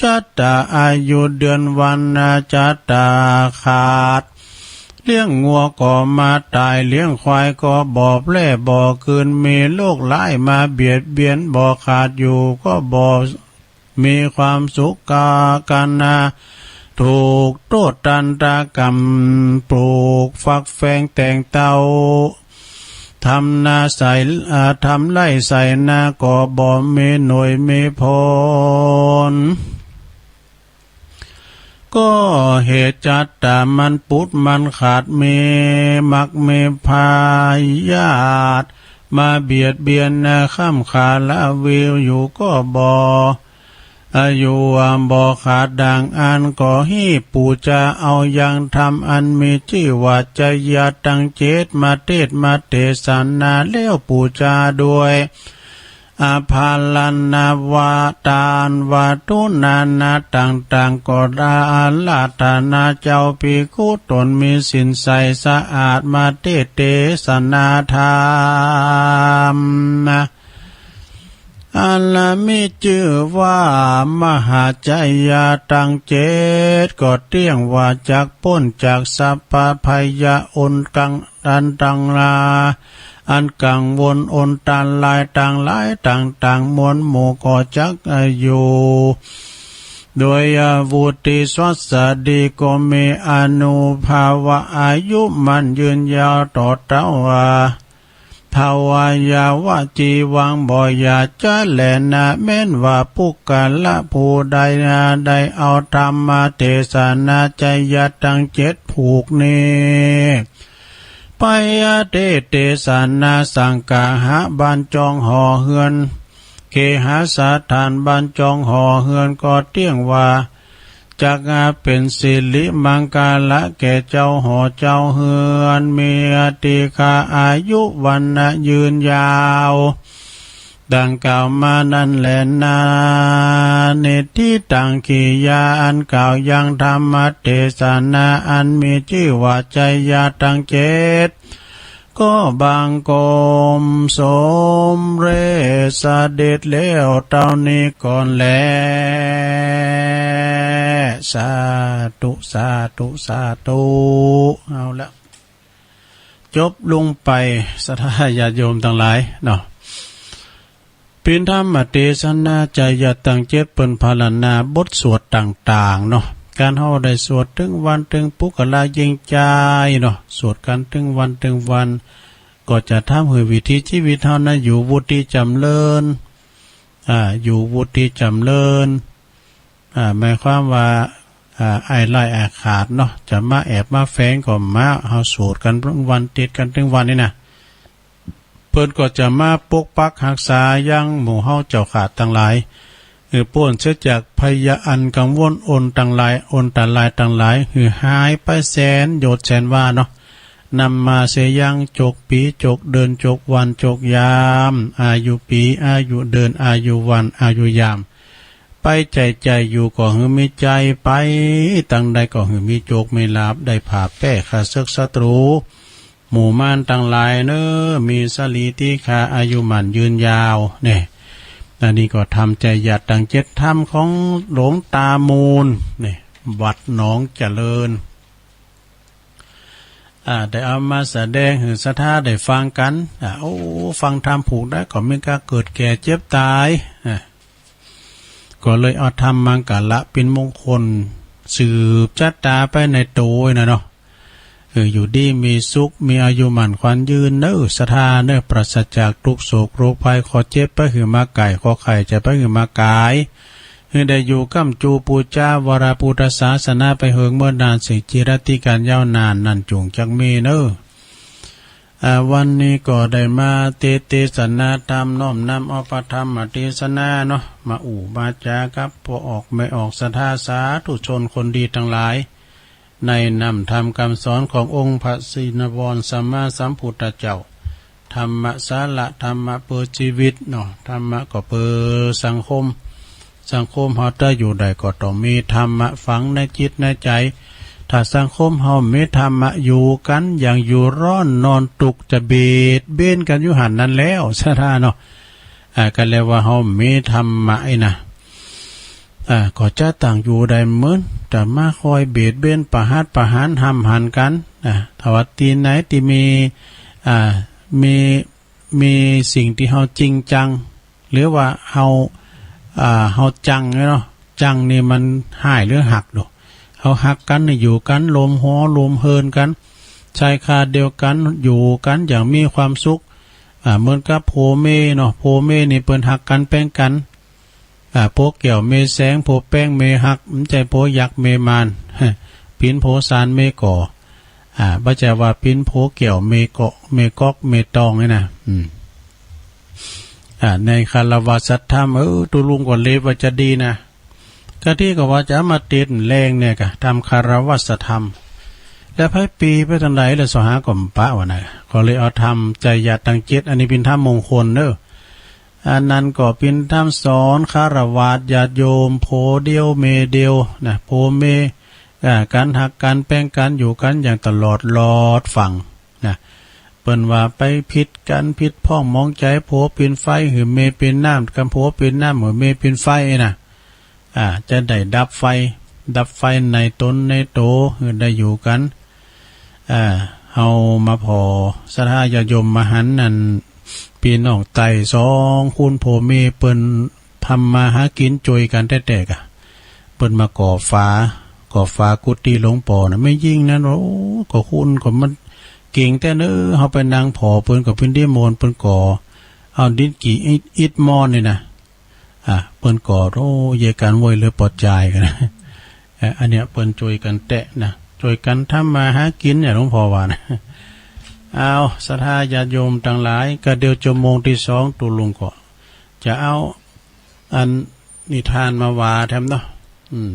จัตตาอายุเดือนวัน จัตตาขาด เลี้ยงงัวก็มาต๋าย เลี้ยงควายก็บ่แพร่บ่คืน มีโรคร้ายมาเบียดเบียน บ่ขาดอยู่ก็บ่ มีความสุขกากันนา ถูกโต้ษตันตกรรม ปลูกฝักแฝงแต่งเต้า ทำนาใส่ อ่า ทำไร่ใส่นาก็บ่มีหน่วยมีผล ก็เหตุจัตตามันปุดมันขาด มีมักมีพยาธิมาเบียดเบียนนา ค้ำขาละวิวอยู่ก็บ่ อายุบ่ขาดดังอั้น ก็หิปู๋จาเอายังธรรมอันมีจื้อว่าจยะตังเจ็ดมาเตศน์มาเตสนาแล้วปู๋จาด้วย อาภรณะวาตานวัตถุนานาต่างๆ ก็อาราธนาเจ้าภิกขุต๋นมีศีลใสสะอาดมาเตศน์เตสนาธรรม อันมีจื้อว่ามหาจยะตังเจ็ด ก็เตี้ยงว่าจักป๊นจากสัพพะพยาธิอันกัง อันตังลา อันกังวลอันตรายตังหลายต่างๆ มวลหมู่ก็จักอยู่ โดยอาวุธที่สวัสดีก็มีอานุภาวะอายุมั่นยืนยาวต่อเต้าว่า ทวายาวะจีวังบ่อย่าจะแลนา แม้นว่าปุคคละผู้ใดนา ได้เอาธรรมเตสนาจยะตังเจ็ดผูกนี้ ไปเตศน์เตสนาสังคาหะบ้านจองหอเฮือน เคหสถานบ้านจองหอเฮือนก็เตี้ยงว่า จักเป๋นสิริมังคละแก่เจ้าหอเจ้าเฮือน มีอติฆาอายุวรรณะยืนยาว ดังกล่าวมานั้นแลนา นิฏฐิตัง กิริยาอันกล่าวยังธรรมเตสนาอันมีจื้อว่าไจยะตังเจ็ด ก็บังคมสมเร็จเสด็จแล้วเต้านี้ก่อนแล สาธุ สาธุ สาธุ เอาละ จบลงไป ศรัทธาญาติโยมตังหลายเนาะ เป๋นธรรมเตสนาไจยะตังเจ็ด เปิ้นพรรณนาบทสวดต่างๆ เนาะ ก๋านเฮาได้สวดตึงวันตึงปุคคละยิ่งใจ๋เนาะ สวดกั๋นตึงวันตึงวัน ก็จะทำหื้อวิถีจีวิตเฮานั้นอยู่วุฒิจ๋ำเริญ อ่า อยู่วุฒิจ๋ำเริญ อ่า หมายความว่า อ่า อ้ายไล่อ้ายขาดเนาะ จะมาแอบมาแฝงก็มา เฮาสวดกั๋นตึงวัน ติดกั๋นตึงวันนี่นะ เปิ้นก็จะมาปกปักฮักษายังหมู่เฮาเจ้าข้าตังหลาย หื้อป๊นเสียจากภัยอันกังวลอันตังหลาย อันตรายตังหลาย หื้อหายไปแสนโยชน์แสนวาเนาะ นำมาเสียยังจกปี๋จกเดือนจกวันจกยาม อายุปี๋ อายุเดือน อายุวัน อายุยาม ไปใจ๋ใจ๋อยู่ก็หื้อมีใจ๋ ไปตังใดก็หื้อมีโจคมีลาภ ได้ผาบแป้ข้าเสิกศัตรู๋ หมู่มารตังหลายเน่อ มีสะหลีตี้คา อายุหมั้นยืนยาว เนี่ย อันนี้ก็ธรรมไจยะตังเจ็ด ธรรมของหลวงตามูล เนี่ย วัดหนองเจริญ อ่า ได้เอามาแสดงหื้อศรัทธาได้ฟังกั๋น อ่า โอ้ ฟังธรรมผูกได้ก็มีก๋านเกิดแก่เจ็บต๋าย อ่า ก็เลยเอาธรรมมังคละเป๋นมงคล สืบชะตาไปในตั๋วนะเนาะ เออ อยู่ดีมีสุข มีอายุหมั้นขวัญยืนเน่อ ศรัทธาเน่อ ปราศจากตุ๊กข์โศกโรคภัย เคาะเจ็บไปหื้อมาไก่ เคาะไข้เจ็บไปหื้อมาก๋าย หื้อได้อยู่ก้ำจูปู๋จาวรปุทธศาสนาไปเหิงเมินนาน สิ่งจิรัติการยาวนาน นั้นจุ่งจักมีเน่อ อ่า วันนี้ก็ได้มาเต เตสนาธรรม น้อมนำเอาพระธรรมเตสนาเนาะ มาอู้มาจ๋ากับป้อออกแม่ออกศรัทธา สาธุชนคนดีตังหลาย ในน้ำธรรมกำสอนขององค์พระชินวรสัมมาสัมพุทธเจ้า ธรรมะสาระ ธรรมะเปื้อจีวิตเนาะ ธรรมะก็เปื้อสังคม สังคมเฮาจะอยู่ได้ก็ต้องมีธรรมะฝังในจิตในใจ๋ ถ้าสังคมเฮาบ่มีธรรมะ อยู่กั๋นอย่างอยู่ร้อนนอนตุ๊กข์ จะเบียดเบียนกั๋นอยู่หั้นนั้นแล้ว ศรัทธาเนาะ อ่า ก็เรียกว่าเฮาบ่มีธรรมะไอ้นะ อ่า ก็จะต้องอยู่ได้เหมือน จะมาคอยเบียดเบียนประหัตประหารห้ำหันกั๋น อ่า ถ้าว่าตี้ไหนตี้มี อ่า มี มีสิ่งตี้เฮาจริงจัง หรือว่าเฮา อ่า เฮาจังเนาะ จังนี่มันฮ้ายหรือฮักดู เฮาฮักกั๋นนี่อยู่กั๋น ลมหอลมเฮินกั๋น ชายคาเดียวกั๋น อยู่กั๋นอย่างมีความสุข อ่า เหมือนกับผัวเมียเนาะ ผัวเมียนี่เปิ้นฮักกั๋นแป้งกั๋น อ่า ผัวแก้วเมียแสง ผัวแป้งเมียฮัก บ่ใจ้ผัวยักษ์เมียมาร ปิ๋นผัวสารเมียก่อ อ่า บ่ใจ้ว่าปิ๋นผัวแก้วเมียเกาะ เมียก๊อก เมียตองนี่นะ อืม อ่า ในคารวะสัตธรรม เออ ตุ๊ลุงก็เล็บว่าจะดีนะ กะตี้ก็ว่าจะมาติดแรงเนี่ยกะ ธรรมคารวะสัตธรรม แล้วไผปีไปตางใดแล้ว เสาะหาก็บ่ปะว่านะ ก็เลยเอาธรรมไจยะตังเจ็ด อันนี้เป๋นธรรมมงคลเน่อ อันนั้นก็เป๋นธรรมสอนคฤหัสถ์ญาติโยม ผัวเดียวเมียเดียวนะ ผัวเมีย อ่า กั๋นฮักกั๋นแป้งกั๋น อยู่กั๋นอย่างตลอดรอดฟังนะ เปิ้นว่าไปผิดกั๋น ผิดพ้องหมองใจ๋ ผัวเป๋นไฟหื้อเมียเป๋นน้ำ กั๋นผัวเป๋นน้ำหื้อเมียเป๋นไฟนะ อ่า จะได้ดับไฟ ดับไฟในต๋นในโต หื้อได้อยู่กั๋น อ่า เฮามาผ่อ ศรัทธาญาติโยมมาหันนั่น ปี้น้องไต้สองคนผัวเมียเปิ้นทำมาหากิ๋นจ้วยกั๋นแต๊ๆ กะ เปิ้นมาก่อฝา ก่อฝากุฏิหลวงป้อนะ แม่ญิงนั้น โอ้ ก็คนก็มันเก่งแต๊เน่อ เฮาไปนั่งผ่อเปิ้นก็เป๋นดีโมน เปิ้นก่อ เอาดินกี่อิฐ อิฐมอนนี่นะ อ่ะ เปิ้นก็ โอ้ เยียะกั๋นเว้ย เลยปอดจายกั๋นนะ เอ่อ อันเนี้ยเปิ้นจ้วยกั๋นแต๊นะ จ้วยกั๋นทำมาหากิ๋นเนี่ย หลวงป้อว่านะ เอา ศรัทธาญาติโยมตังหลาย กะเดี่ยวจั่วโมงตี้สอง ตุ๊ลุงก็จะเอาอันนิทานมาว่าแถมเนาะ อืม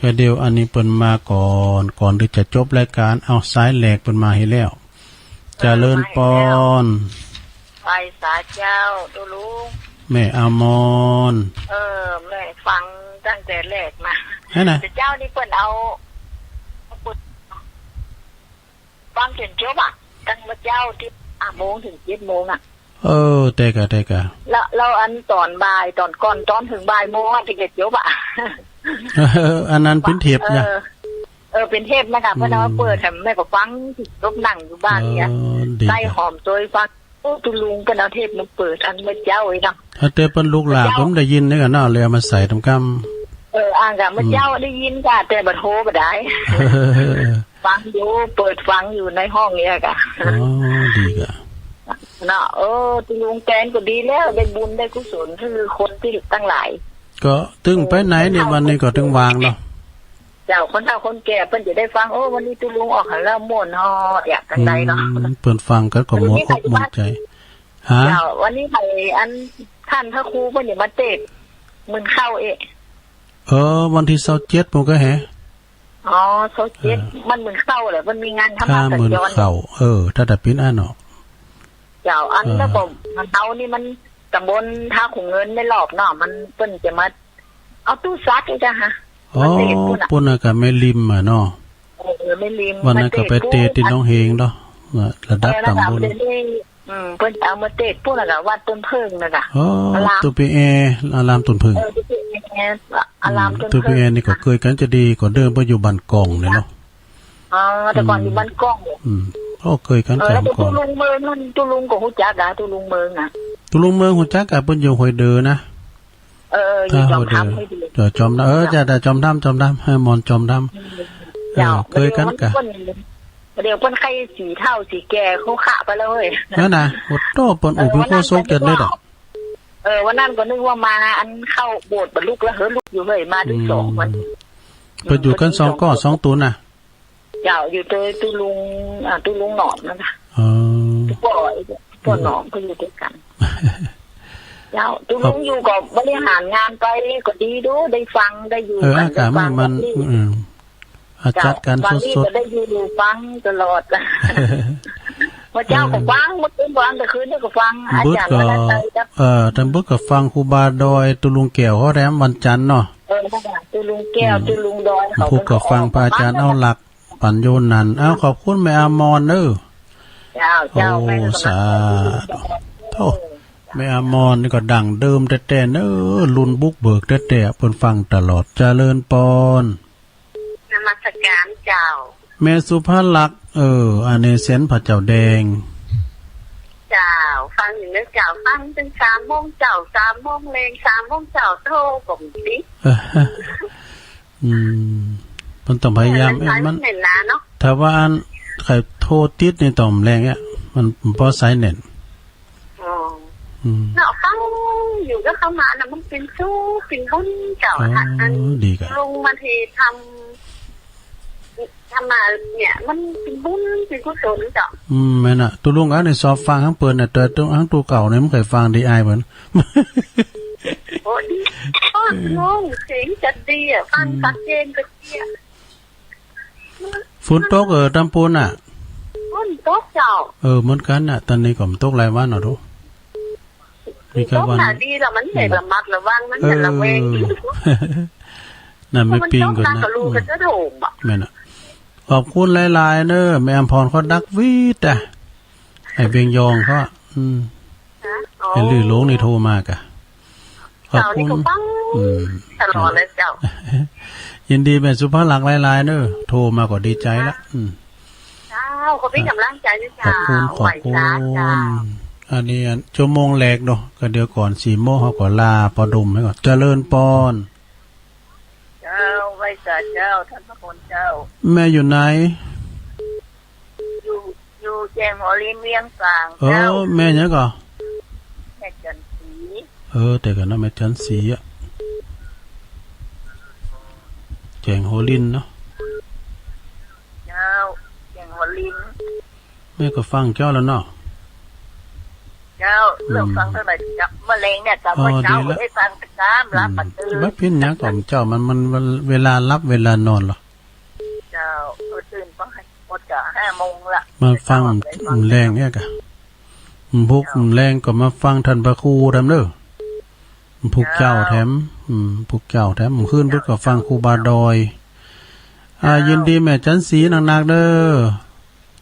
กะเดี่ยวอันนี้เปิ้นมาก่อน ก่อนตี้จะจบรายก๋าน เอา สายแหลกเปิ้นมาหื้อแล้ว เจริญปอน ไหว้สาเจ้า ตุ๊ลุง แม่อมร เออ แม่ฟังตั้งแต่แรกมา ฮะนะ แต่เจ้านี่เปิ้นเอา ฟังจ๋นจบอะ ตั้งแต่เจ๊าตี้ห้าโมงเถิงเจ็ดโมงอะ เออ แต๊ก่ะ แต๊ก่ะ แล้ว แล้วอันต๋อนบ่าย ต๋อนก่อน ต๋อนเถิงบ่ายโมงอะ เถิงจะจบอะ เออ อันนั้นเป๋นเทปนะ เออ เออ เป๋นเทปนะก่ะ อืม เปิ้นเอามาเปิดแถมแม่ก็ฟัง จบนั่งอยู่บ้านเนี่ย เออ ดี ใต้ ก่ะ หอมตวยฟัง โอ้ ตุ๊ลุงเปิ้นเอาเทปมาเปิดอันเมื่อเจ๊าอี้เนาะ ถ้าแต่เปิ้นลูกหลาน เปิ้นได้ยินนี่ก่ะเนาะ เลยเอามาใส่ต๋ามกำ เออ อ่างก่ะ เมื่อเจ๊า อืม ได้ยินก่ะ แต่บ่โทรบ่ได้ ฟังอยู่ เปิดฟังอยู่ในห้องเนี่ยก่ะ อ๋อ ดีก่ะ เนาะ เออ ตุ๊ลุงแตนก็ดีแล้ว ได้บุญได้กุศล คือคนตี้ตังหลาย ก็ตึงไปไหนเนี่ย วันนี้ก็ตึงว่างเนาะ เจ้า คนเฒ่าคนแก่เปิ้นจะได้ฟัง โอ้ วันนี้ตุ๊ลุงออกหาเล่าม่วนฮอ อยากจั่งใดเนาะ อืม เปิ้นฟังกั๋นก็ม่วนอกม่วนใจ๋ ฮะ เจ้า วันนี้ไผอันต้านพระครูเปิ้นจะมาเตศน์หมื่นเข้าเอะ เออ วันตี้ซาวเจ็ดปู้นก่ะแหะ อ๋อ ซาวเจ็ด เออ มันหมื่นเข้าแหละ มันมีงานธรรมะสัญจร หมื่นเข้า เออ ถ้าจะเป๋นอันเนาะ เจ้า อัน เออ แล้วก็มันเอานี่มันต๋ำบลท่าขุนเงินในรอบเนาะ มันเปิ้นจะมา เอาตู้ซักอีกอะฮะ อ๋อ มาเตศน์ปู้นน่ะ ปู้นน่ะก่ะแม่ริมอะเนาะ เออ แม่ริม วันนั้นก็ไปเตศน์ตี้หนองเฮงเนาะ ระดับต๋ำบล เออ ระดับเดนี่ อืม เปิ้นเอามาเตศน์ปู้นน่ะก่ะ วัดต้นเผิ้งน่ะก่ะ อ๋อ อาราม ตุ๊ปีแอ อารามต้นเผิ้ง เออ ตุ๊ปีแอ อาราม อืม ต้นเผิ้ง ตุ๊ปีแอนี่ก็เกยกั๋นจะดี ก็เดิมเปิ้นอยู่บ้านกองเนี่ยเนาะ อ๋อ แต่ก่อนอยู่บ้านกอง อืม โอ้ เกยกั๋น เออ แล้วก็ บ้านกอง ตุ๊ลุงเมิงนั่น ตุ๊ลุงก็ฮู้จักอะ ตุ๊ลุงเมิงอะ ตุ๊ลุงเมิงฮู้จักอะ เปิ้นอยู่ห้วยเดือนะ เออ อยู่จอมถ้ำ ห้วยเดือ เดี๋ยวจอมถ้ำ เออ เจ้า เจ้า แต่จอมถ้ำ จอมถ้ำ เออ มอนจอมถ้ำ เจ้า เออ เกยกั๋นก่ะ เดี๋ยวเปิ้น เดี๋ยวเปิ้นใค่สีเฒ่าสีแก่เขาขะไปแล้วเฮ้ย นั่นน่ะ โอ้โต เปิ้นอุปนิโคสงเกียรติเลยอะ เออ วันนั้นก็นึกว่ามาอันเข้าโบสถ์บ่ลุกแล้ว เฮ้ย ลุกอยู่เฮ้ย มาตึงสองคน อืม เปิ้นอยู่กั๋นสองก้อสองตุ๊นน่ะ เจ้า อยู่ตวยตุ๊ลุง อ่า ตุ๊ลุงหนอมนั่นน่ะ อ๋อ ตุ๊ป้อ ตุ๊ป้อหนอมก็อยู่ตวยกั๋น เจ้า ตุ๊ลุงอยู่ก็บริหารงานไปก็ดีดู ได้ฟัง ได้อยู่ เออ กั๋น อากาศมัน ได้ฟัง มัน นี่ อืม อาจัดกั๋น เจ้า ฟังนี่ สดๆ ก็ได้อยู่ฟังตลอด เมื่อเจ๊าก็ฟัง เออ เมื่อคืนฟัง แต่คืนนี่ก็ฟัง อาจ๋ารย์วรรณชัยครับ เออ ต๋อนเปิ้นก็ฟังครูบาดอย ตุ๊ลุงแก้วเขาแถมวันจันทร์เนาะ เออ นั่นน่ะ ตุ๊ลุงแก้ว อืม ตุ๊ลุงดอย เขา พุธก็ฟังพระอาจ๋ารย์เอาหลัก ปั๋นโยนันท์ อ้าว ขอบคุณแม่อมรเน้อ เจ้า เจ้า โอ้ แม่ก็ สาธุ โอ้ แม่อมรนี่ก็ดั้งเดิมแต๊ๆ เน้อ รุ่นบุกเบิกแต๊ๆ เปิ้นฟังตลอด เจริญปอน นมัสการเจ้า แม่สุภลักษณ์ เออ อันนี้เสียงพระเจ้าแดง เจ้า ฟังอยู่เน้อเจ้า ฟังตึงสามโมงเจ๊า สามโมงแลง สามโมงเจ๊า โทรก็มี อืม เปิ้นต้องพยายาม เออ มัน มัน เห็นนะเนาะ ถ้าว่าอันใค่โทรติดนี่ต้องแลงอะ มันบ่สายแน่น อ๋อ อืม เนาะ ฟังอยู่ก็เข้ามานะ มันเป๋นสุขเป๋นบุญเจ้า อ๋อ อะ อัน ดีก่ะ ลงมาเทศน์ธรรม ธรรมะเนี่ย มันเป๋นบุญเป๋นกุศลเจ้า อืม แม่นน่ะ ตุ๊ลุงอันนี้ชอบฟังตังเปิ้นน่ะ แต่ตัง ตังตุ๊เก่านี่บ่ใค่ฟังดีอายเปิ้น โอ้ ดี โอ้ เสียงจะดีอะ ฟัง อืม ชัดเจนจะดีอะ ฝนตก เออ ตำปูนน่ะ ฝนตกเจ้า เออ เหมือนกั๋นน่ะ ต๋อนนี้ก็บ่ตกหลายวันเนาะ ดู มีแค่วัน ตกน่ะดีแล้ว มันได้ระมัดระวัง มันจะระแวง เออ นั่นแม่ปิงก่อนนะ มันตกหนักก็ลูกก็จะโถมอะ แม่นน่ะ ขอบคุณหลายๆ เน้อ แม่อำพรเขาดักวีดอะ ไอ้เวียงยองเขาอะ อืม ฮะ อ๋อ ไอ้ลื่อหลงนี่โทรมากะ ขอบคุณ เจ้านี่ก็ฟัง อืม ตลอดเลยเจ้า ยินดีแม่สุภลักษณ์หลายๆ เน้อ โทรมาก็ดีใจ๋ละ อืม เจ้า ขอเป๋นก๋ำลังใจ๋ด้วยเจ้า ขอบคุณ ขอบคุณ ไหว้สาเจ้า อันนี้อันชั่วโมงแรกเนาะ ก็เดี๋ยวก่อนสี่โมงเฮาก็ลาปอดุมไปก่อน เจริญปอน เจ้า ไหว้สาเจ้า ต้านพระคุณเจ้า แม่อยู่ไหน อยู่ อยู่แจ้งหัวลินเวียงสาง เออ เจ้า แม่หยังก่อ แม่จันทร์ศรี เออ แต่ก่อนเนาะ แม่จันทร์ศรีอะ แจ้งหัวลินเนาะ เจ้า แจ้งหัวลิน แม่ก็ฟังเจ้าแล้วเนาะ เจ้า อืม เลิกฟังเท่าไหร่เจ้า เมื่อแลงเนี่ย เจ้า อ๋อ เมื่อเช้า ดีละ ได้ฟังตะกร้าม อืม ลาปัดตื่น บ่เป๋นหยังก่อเจ้า มัน มัน มันเวลาหลับเวลานอนเหรอ เจ้า เออ ตื่นก็ให้หมดกะห้าโมงละ มาฟัง เช้าเลยฟัง แลงเนี่ยกะ พุกแลงก็มาฟังท่านพระครูแถมเน่อ พุกเจ๊าแถม อืม พุกเจ๊าแถม คืนพุกก็ฟังครูบาดอย อ่า เจ้า ยินดีแม่จันสีนักๆ เน่อ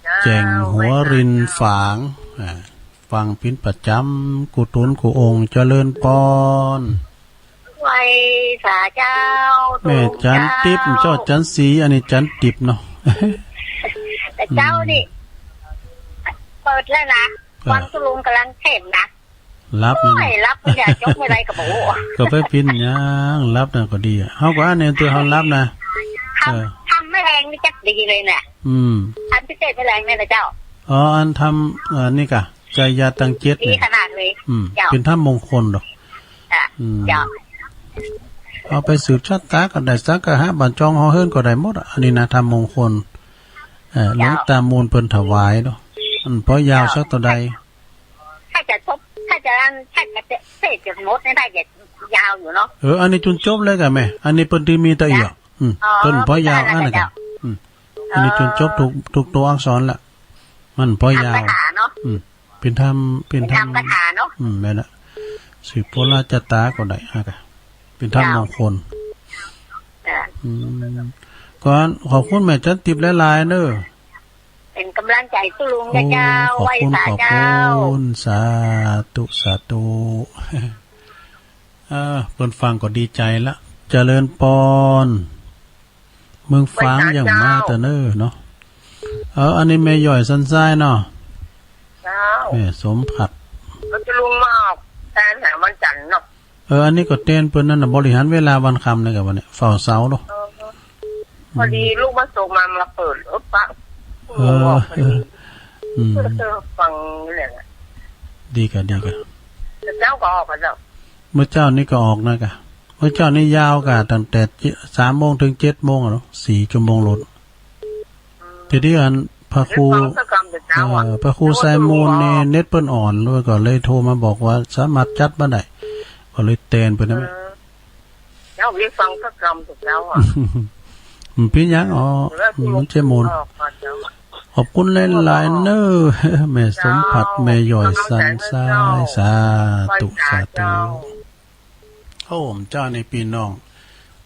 เจ้า แจ่งหัวรินฝาง อ่า ฟังเป๋นประจ๋ำ กู้ตนกู้องค์ เจริญปอน ไหว้สาเจ้า แม่จันติ๊บ เจ้า เจ้าจันสี อันนี้จันติ๊บเนาะ แต่เจ๊านี่ อืม เปิดแล้วนะ เออ ฟังตุ๊ลุงก่ำลังเทศน์นะ หลับนี่นะ โอ้ย หลับไม่ได้ จกไม่ได้ก็บอก ก็ไปเป๋นหยัง หลับนั่นก็ดีอะ เฮาก็อันนี้เตือนเฮาหลับนะ ทำ เออ ทำแมลงนี่จักดีเลยเนี่ย อืม อันพิเศษแมลงเนี่ยนะเจ้า อ๋อ อันทำ อันนี้กะ ไกยยาตังเจ็ด ดี เนี่ย ขนาดเลย อืม เจ้า เป๋นธรรมมงคลดอก อ่ะ อืม เจ้า เอาไปสืบชะตาก็ได้ สังฆะบรรจงหอเฮิรนก็ได้หมดอะ อันนี้นะ ธรรมมงคล เอ่อ เจ้า หลวงตามูลเปิ้นถวายเนาะ อันปอยยาว เจ้า สักเต้าใด ถ้าจะทบ ถ้าจะ ถ้าจะเทศน์จนหมดเนี่ย น่าจะยาวอยู่เนาะ เออ อันนี้จนจบเลยกะแม่ อันนี้เปิ้นตี้มีตะเอี่ยว อืม อ๋อ เปิ้นปอยยาว อันนั้นกะ เจ้า อืม อันนี้จนจบทุก ทุกตัวอักษรละ มันปอยยาว ธรรมคาถาเนาะ อืม เป๋นธรรม เป๋นธรรม เป๋นธรรมคาถาเนาะ อืม แม่นละ สืบโปรดชะตาก็ได้ อ่ะกะ เป๋นธรรมมงคล เจ้า อืม ก็ขอบคุณแม่จันติ๊บหลายๆ เน่อ เป๋นก๋ำลังใจ๋ตุ๊ลุง โอ้ เจ้า ขอบคุณ ไหว้สาเจ้า ขอบคุณ สาธุ สาธุ เออ เปิ้นฟังก็ดีใจ๋ละ เจริญปอน เมืองฝาง ไหว้สาเจ้า ยังมาแต่เน่อเนาะ เออ อันนี้แม่หย้อยสันทรายเนาะ เจ้า แม่สมผัส ก็จะลงมาออกแตนหาวันจันทร์เนาะ เออ อันนี้ก็แตนเปิ้นนั่นน่ะ บริหารเวลาวันค่ำนี่กะวันนี้ เฝ้าเสาเนาะ เออ พอดี อืม ลูกมาส่งมา มาเปิด เออ ปะ เออ ออกพอดี อืม เออ ฟังนี่แหละ ดีกะ ดีกะ แต่เจ๊าก็ออกอะเจ้า เมื่อเจ๊านี้ก็ออกนะกะ เมื่อเจ๊านี้ยาวกะ ตั้งแต่เจ็ด สามโมงเถิงเจ็ดโมงอะเนาะ สี่ชั่วโมงโลด ทีนี้อันพระครู ได้ฟังสักกำแต่เจ๊าอะ เอ่อ พระครูไซมูลนี่เน็ตเปิ้นอ่อน แล้วก็เลยโทรมาบอกว่าสามารถจัดบ่ได้ ก็เลยแตนไปนั่นแหละ เออ เจ๊าได้ฟังสักกำแต่เจ๊าอะ มันเป๋นหยังอ๋อ แล้ว มันเจ๊มูล ขอบคุณหลายๆ เน่อ แม่สมผัส เจ้า แม่หย้อยสันทราย สาธุ สาธุ โอ้ เจ้านี่พี่น้อง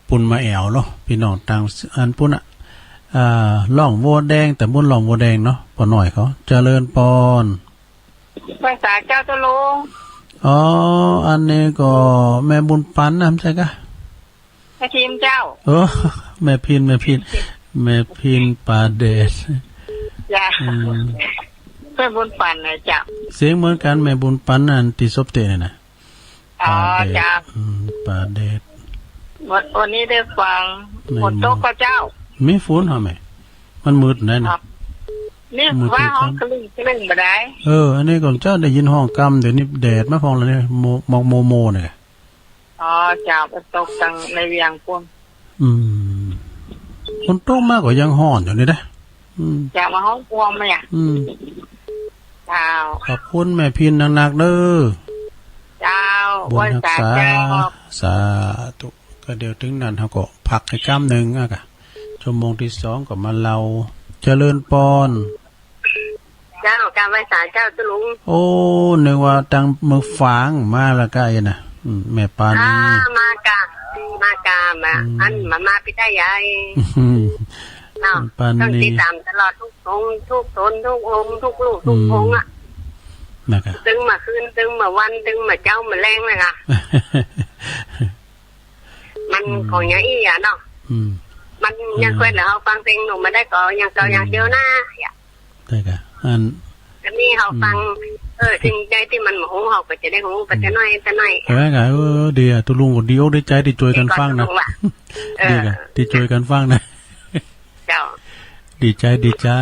ปุ้นมาแอ่วเนาะ พี่น้องตางอันปุ้นอะ อ่า ล่องบัวแดง ต๋ำบลล่องบัวแดงเนาะ ป้อน้อยเขา เจริญปอน ไหว้สาเจ้าตุ๊ลุง อ๋อ อันนี้ก็แม่บุญปันนะ บ่ใจ้กะ แม่พินเจ้า เออ แม่พิน แม่พิน แม่พินปาแดด จ้ะ อืม แม่บุญปันนะเจ้า เสียงเหมือนกั๋น แม่บุญปันอันตี้สบเตะเนี่ยนะ อ๋อ ปาแดด เจ้า อืม ปาแดด วัน วันนี้ได้ฟัง ฝนตกก่อเจ้า มีฝนเหรอแม่ มันมืดไหนนะ ครับ นี่ มืด ว่าฮ้อง ค่ำ กระลึ่งกระลึ่งบ่ได้ เออ อันนี้ก่อนเจ้าได้ยินฮ้องกำ เดี๋ยวนี้แดดมาพ่องแล้วเนี่ย โม หมอกโมโมเนี่ย อ๋อ เจ้า ไปตกตังในเวียงปู๊น อืม ฝนตกมาก็ยังฮ้อนอยู่นี่นะ อืม เจ้า มาฮ้องกวมไหมอะ อืม เจ้า ขอบคุณแม่พินนักๆ เด้อ เจ้า บุญฮักษา ไหว้สาเจ้า สาธุ ก็เดี๋ยวเถิงนั้นเฮาก็พักให้กำนึ่งอะกะ ชั่วโมงตี้สองก็มาเล่า เจริญปอน เจ้า กราบไหว้สาเจ้าตุ๊ลุง โอ้ นึกว่าตางเมืองฝางมาละกะไอ้น่ะ อืม แม่ปานี อ่า มากะ มากะ มา อืม อันมา มาปิดได้ใหญ่ อืม เนาะ ปานี ต้องติดต๋ามตลอดทุกองค์ ทุกต๋น ทุกองค์ ทุกลูก ทุกองค์อะ อืม นะกะ ตึงมาคืน ตึงมาวัน ตึงมาเจ๊ามาแลงเลยค่ะ มัน อืม ของอย่างอี้อะเนาะ อืม มันยัง เออ แควนเฮาฟังเพลงหนุ่มมาได้ก็ยังเก่า อืม อย่างเดียวนะ ได้กะ อัน อันนี้เฮาฟัง อืม เออ สิ่งใดตี้มันบ่ฮู้เฮาก็จะได้ฮู้ไปแต่น้อยแต่น้อย เออกะ เออ ดีอะ ตุ๊ลุงก็ดีอกดีใจ๋ตี้จ้วยกั๋นฟังนะ ดีกว่าตุ๊ลุงว่ะ เออ ดีกะ ตี้จ้วยกั๋นฟังนะ เจ้า ดีใจ๋ ดีใจ๋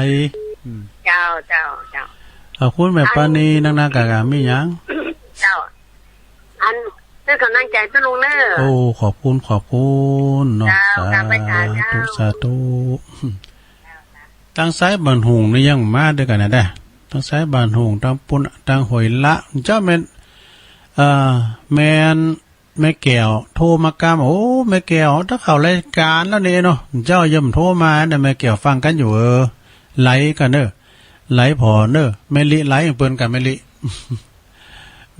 อืม เจ้า เจ้า เจ้า ขอบคุณแม่ปานีนักๆ กะ กะ มีหยัง เจ้า อัน เปิ้นก๋ำลังใจ๋ตุ๊ลุงเน่อ โอ้ ขอบคุณ ขอบคุณเนาะ เจ้า สาธุ กราบไหว้สาเจ้า สาธุ ตางสายบ้านหุ่งนี่ยังมาด้วยกั๋นนะเด้อ ตางสายบ้านหุ่ง ตางปุ้น ตางห้วยละ เจ้าแม่น เอ่อ แม่น แม่แก้วโทรมากำ โอ้ แม่แก้ว ถ้าเข้ารายก๋านแล้วนี่เนาะ เจ้ายังโทรมานะ แม่แก้วฟังกั๋นอยู่ เออ ไหลกั๋นเน่อ ไหลผ่อเน่อ แม่ลิ ไหลเปิ้นกั๋น แม่ลิ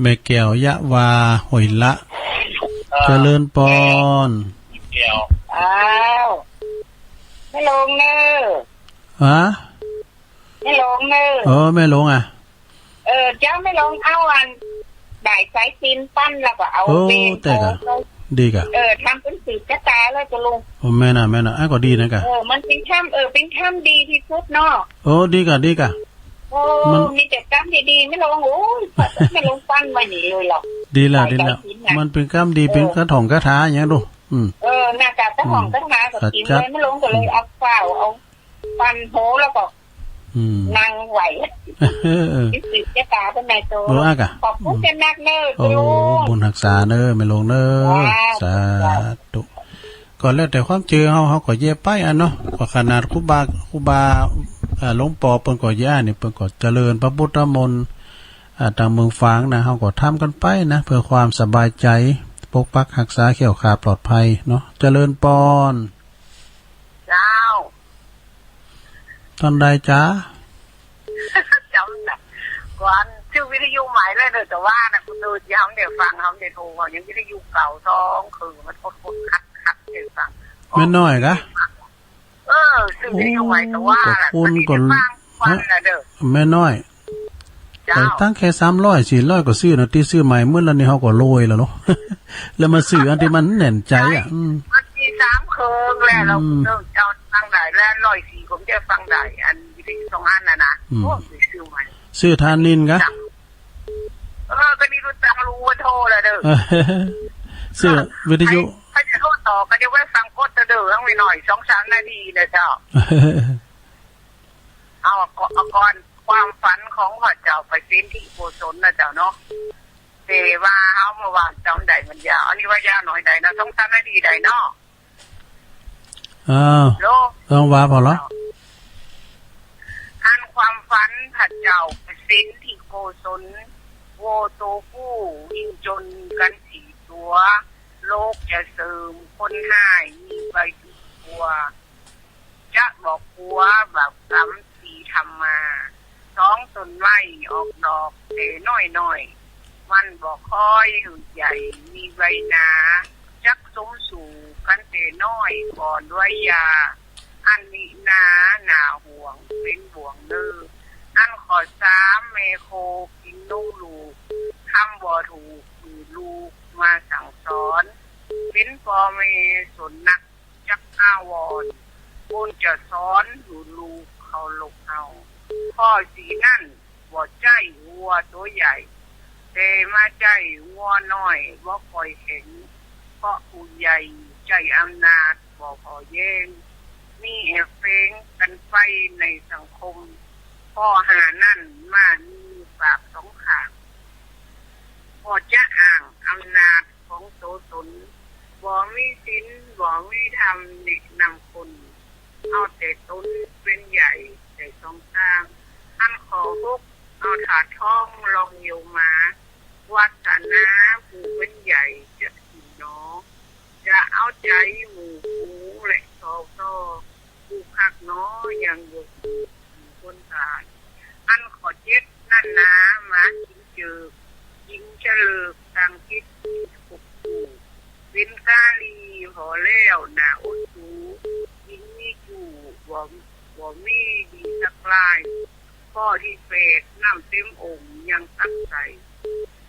แม่แก้วยะวา ห้วยละ เออ เจริญปอน แม่แก้ว อ้าว แม่หลงเน่อ ฮะ แม่หลงเน่อ เออ แม่หลงอะ เออ เจ้าแม่หลงเอาอัน ด้ายสายสิญจน์ปันแล้วก็เอา โอ้ เปน แต่กะ เอา ดีกะ เออ ทำเป๋นสืบจะต๋ายแล้วเจ้าลุง โอ้ แม่นอะ แม่นอะ อ้ายก็ดีนะกะ เออ มันเป๋นกำ เออ เป๋นกำดีตี้สุดเนาะ โอ้ ดีกะ ดีกะ โอ้ มัน มีแต่กำดีๆ แม่หลง โอ้ย แม่หลงปันไว้นี่เลยหรอก ดีแล้ว ด้ายสายสิญจน์น่ะ ดีแล้ว มันเป๋นกำดี เออ เป๋นกะถ่องกะถาหยังดู อืม เออ น่ากะกะถ่องกะถาก็กิ๋นเลย แม่หลงก็เลยเอาเปล่า เอาปันโหแล้วก็ อืม นั่งไหว เออ เป๋นสืบจะต๋ายเป๋นในโต เออ อะกะ ขอบคุณเจ้านักเน่อ โอ้ เจ้าลุง บุญฮักษาเน่อ แม่หลงเน่อ จ้า สาธุ ก็แล้วแต่ความเจื้อเฮา เฮาก็เยียะไปอะเนาะ ก็ขนาดครูบา ครูบา อ่า หลวงปอเปิ้นก็เยียะนี่ เปิ้นก็เจริญพระพุทธมนต์ อ่า ตางเมืองฝางนะ เฮาก็ทำกั๋นไปนะ เพื่อความสบายใจ๋ ปกปักฮักษาแคล้วคลาดปลอดภัยเนาะ เจริญปอน เจ้า ต้านใดจ๊ะ จ๋ำได้ ก่อนซื้อวิทยุใหม่เลยเน่อ แต่ว่านะ กูดูยามเดี๋ยวฟัง เฮาเดี๋ยวโทร เฮายังวิทยุเก่าสองเครื่อง มันกดๆขัดๆ เดี๋ยวฟัง แม่น้อยกะ เออ ซื้อวิทยุใหม่ แต่ว่า โอ้ ก็คุณ มันมี ก็ แต่ฟัง ฟังนะเด้อ แม่น้อย เจ้า แต่ตังแค่สามร้อยสี่ร้อยก็ซื้อนะ ตี้ซื้อใหม่เมื่อแล้วนี่เฮาก็รวยแล้วเนาะ แล้วมาซื้ออันตี้มันแน่นใจ๋อะ ใช่ อืม มันมีสามเครื่องแล้ว เรา อืม เจ้าฟังได้แล้ว ร้อยสี่ผมจะฟังได้ อันวิทยุสองอันน่ะนะ อืม โอ้ ซื้อใหม่ ซื้อถ่านนินกะ เออ ก็นี่รู้จัก รู้ว่าโทรแล้วเด้อ ซื้อวิทยุ ใคร ใครจะโทรต่อ ก็จะไว้ฟังกดเด้อ ทั้งไม่น้อย สองสามนาทีนะเจ้า เอาก่อน เอาก่อน ความฝันของข้าเจ้าไปเป๋นที่โกศลนะเจ้าเนาะ แต่ว่าเฮามาว่าจ๋ำได้มันยาว อันนี้ว่ายาวหน่อยได้เนาะ สองสามนาทีได้เนาะ อ้าว โล ต้องว่าพอละ อันความฝันข้าเจ้าไปเป๋นที่โกศล วัวโตผู้วิ่งจนกั๋นสี่ตั๋ว โลกจะเสิมคนฮ้ายมีใบติดตั๋ว จะบ่กั๋วบาปกรรมตี้ทำมา สองต้นไม้ออกดอกแต่น้อยๆ มันบ่ค่อยหื้อใหญ่มีใบหนา จักสมสู่กั๋นแต่น้อยก่อนด้วยยา อันนี้นาหน้าห่วงเป๋นบ่วงเน่อ อันข้อสามแม่โคกิ๋นนมลูก ทำบ่ถูกหื้อลูกมาสั่งสอน เป๋นป้อแม่สนนัก จักอาวรณ์ ควรจะสอนหื้อลูกเคารพเฮา ข้อสี่นั้นบ่ใจ้วัวตั๋วใหญ่ แต่มาใจ้งัวน้อยบ่ค่อยแข็ง เพราะผู้ใหญ่ใจ้อำนาจบ่ผ่อแย้ง มีแอบแฝงกั๋นไปในสังคม ข้อห้านั้นมามีปากสองข้าง บ่จะอ้างอำนาจ ของโตต๋น บ่มีศีล บ่มีธรรมแนะนำคน เอาแต่ต๋นเป๋นใหญ่แต่สองตาง อันข้อหก เอาถาดทองลองเยี่ยวหมา วาสนาผู้เป๋นใหญ่จะถิ่มหนอ จะเอาใจ๋หมู่ฝูงและซอซอ ผู้คักหนอยังยก คนต๋าย อันข้อเจ็ดนั้นนาหมากิ๋นเจิก กิ๋นจะเลิกต่างจิตคิดคบคู่ เป๋นกาลีผ่อแล้วหน้าอดสู กิ๋นมีจู้บ่ บ่มีดีสักลาย ข้อตี้แปดน้ำเต๋มโอ่งยังตักใส่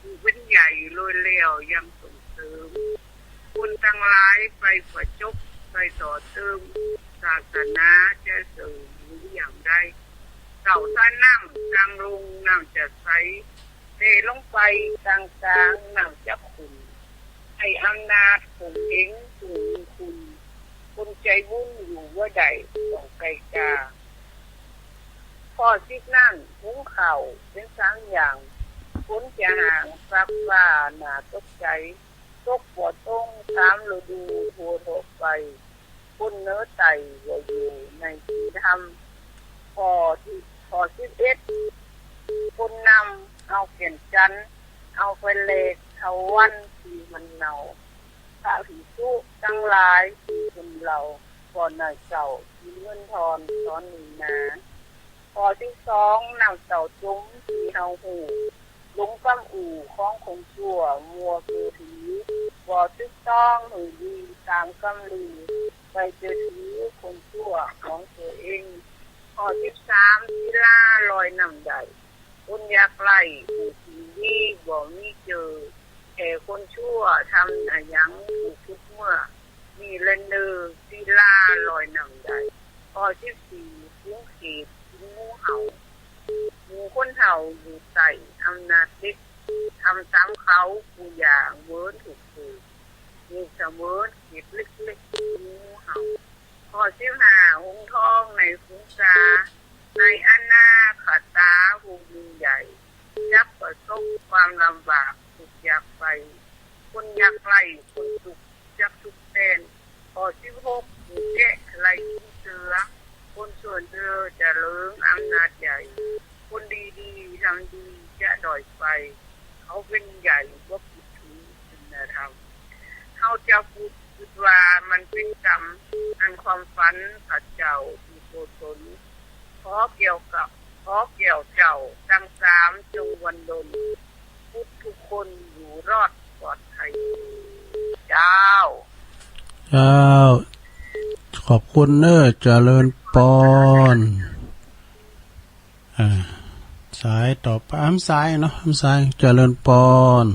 ผู้เป๋นใหญ่รวยแล้วยังส่งเสริม คนตังหลายไปประจบไปต่อเติม ศาสนาจะเสริมหรืออย่างใด เต้าต้านน้ำกลางลุ่งน้ำจะใส แต่ลงไปกลางกลางน้ำจะขุ่น ให้อำนาจข่มเหงผู้มีคุณ คนใจ๋บุญอยู่บ่ได้ต้องไก่กา ข้อสิบนั้นหุงข้าวเป๋นสามอย่าง ฝนจะห่างฟ้าฟ้าหน้าตกใจ๋ ตกบ่ตรงต๋ามฤดูทั่วทั่วไป คนเหนือใต้บ่อยู่ในศีลธรรม ข้อตี้ ข้อสิบเอ็ด คนนำเอาแก่นจันทน์ เอาไปแลกเถาวัลย์ตี้มันเน่า พระภิกษุตังหลายตี้เปิ้นเล่า ก็น่าเศร้าตี้เงินทอนสอนนี่นา ข้อสิบสอง น้ำเต้าจุ๋มตี้เฮาฮู้ หลงกำอู่ของคนชั่ว มัวเกอถือ บ่ถูกต้องหื้อดีต๋ามกำลือ ไปเกอถือคนชั่วของตั๋วเอง ข้อสิบสาม ศิลาลอยน้ำใหญ่ คนอยากไร้ผู้สิ่งดีบ่มีเจอ แก่คนชั่วทำอะหยังถูกทุกเมื่อ นี่แลเน่อศิลาลอยน้ำใหญ่ ข้อสิบสี่ ฝูงเขต ฝูงงูเห่า หมู่คนเฒ่าอยู่ใต้อำนาจเด็ก ทำต๋ามเขาผู้อย่างเหมือนถูกผูก นี่เสมือนเขตเล็กๆ งูเห่า ข้อสิบห้า หงส์ทองในฝูงกา ในอาณาขตาผู้ยิ่งใหญ่ จักประสบความลำบากทุกข์ยากไป คนอยากไร้คนทุกข์จักทุกข์แทน ข้อสิบหก หมู่แกะไล่กิ๋นเสือ คนชั่วเน่อจะเลิงอำนาจใหญ่ คนดีๆ ทำดีจะด้อยไป เขาเป๋นใหญ่บ่คิดถึงคุณธรรม เฮาจาวพุทธกึ๊ดว่ามันเป๋นกรรม อันความฝันข้าเจ้าผู้โกศล ขอแก้วกับ ขอแก้วเจ้าตังสามจงวันดล พุทธทุกคนอยู่รอดปลอดภัย เจ้า เจ้า ขอบคุณเน่อ เจริญปอน อ่า สายต่อไป อ้ำสายเนาะ อ้ำสาย เจริญปอน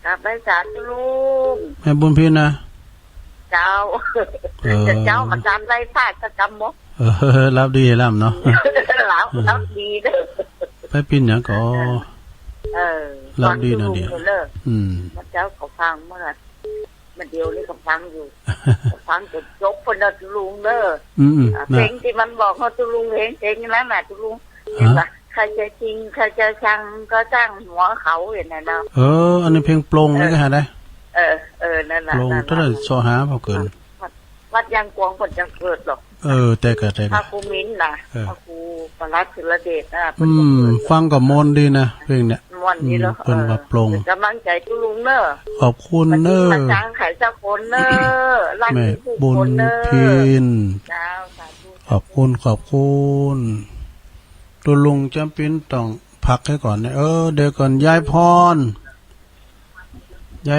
กราบไหว้สาธุลุง แม่บุญพินนะ เจ้า เออ เจ้า อาจ๋ารย์ไล่พระสักกำบ่ เออ หลับดีหลำเนาะ หลับ หลับดีเน่อ ไปเป๋นหยังก่อ เออ หลับดีเน่อ ฟังลุงเน่อ อืม เมื่อเจ๊าก็ฟังเมื่อ มาเดี๋ยวนี้ก็ฟังอยู่ ฟังจ๋นจบพุ้นเน่อตุ๊ลุงเน่อ อืมๆ อ่ะ นะ เพลงตี้มันบอกเฮาตุ๊ลุง เพลง เพลงนั้นน่ะตุ๊ลุง ฮะ เห็นปะ ใครจะจริง ใครจะชัง ก็จ้างหัวเขา หันน่ะเนาะ เออ อันนี้เพลงปลง เออ นี่ก็หาได้ เออ เออ นั่นแหละ ปลง นั่นแหละ เต้าใดเซาะหาบ่เกิน วัด วัดยางกวางเปิ้นจังเกิดหรอก เออ แต่ก็ แต่ก็ พระครูมินน่ะ เออ พระครูปลัดศิลเดชน่ะ เปิ้นจังเกิด อืม ฟังก็ม่วนดีนะ เพลงเนี่ย ม่วนดีเนาะ อืม เปิ้นว่าปลง เออ เป๋นก๋ำลังใจ๋ตุ๊ลุงเน่อ ขอบคุณเน่อ มาจริงมาจังใผสักคนเน่อ รักทุกคนเน่อ แม่บุญพิน เจ้า สาธุ ขอบคุณ ขอบคุณ ตุ๊ลุงจ๋ำเป๋นต้องพักหื้อก่อนเนี่ย เออ เดี๋ยวก่อน ยายพร ยาย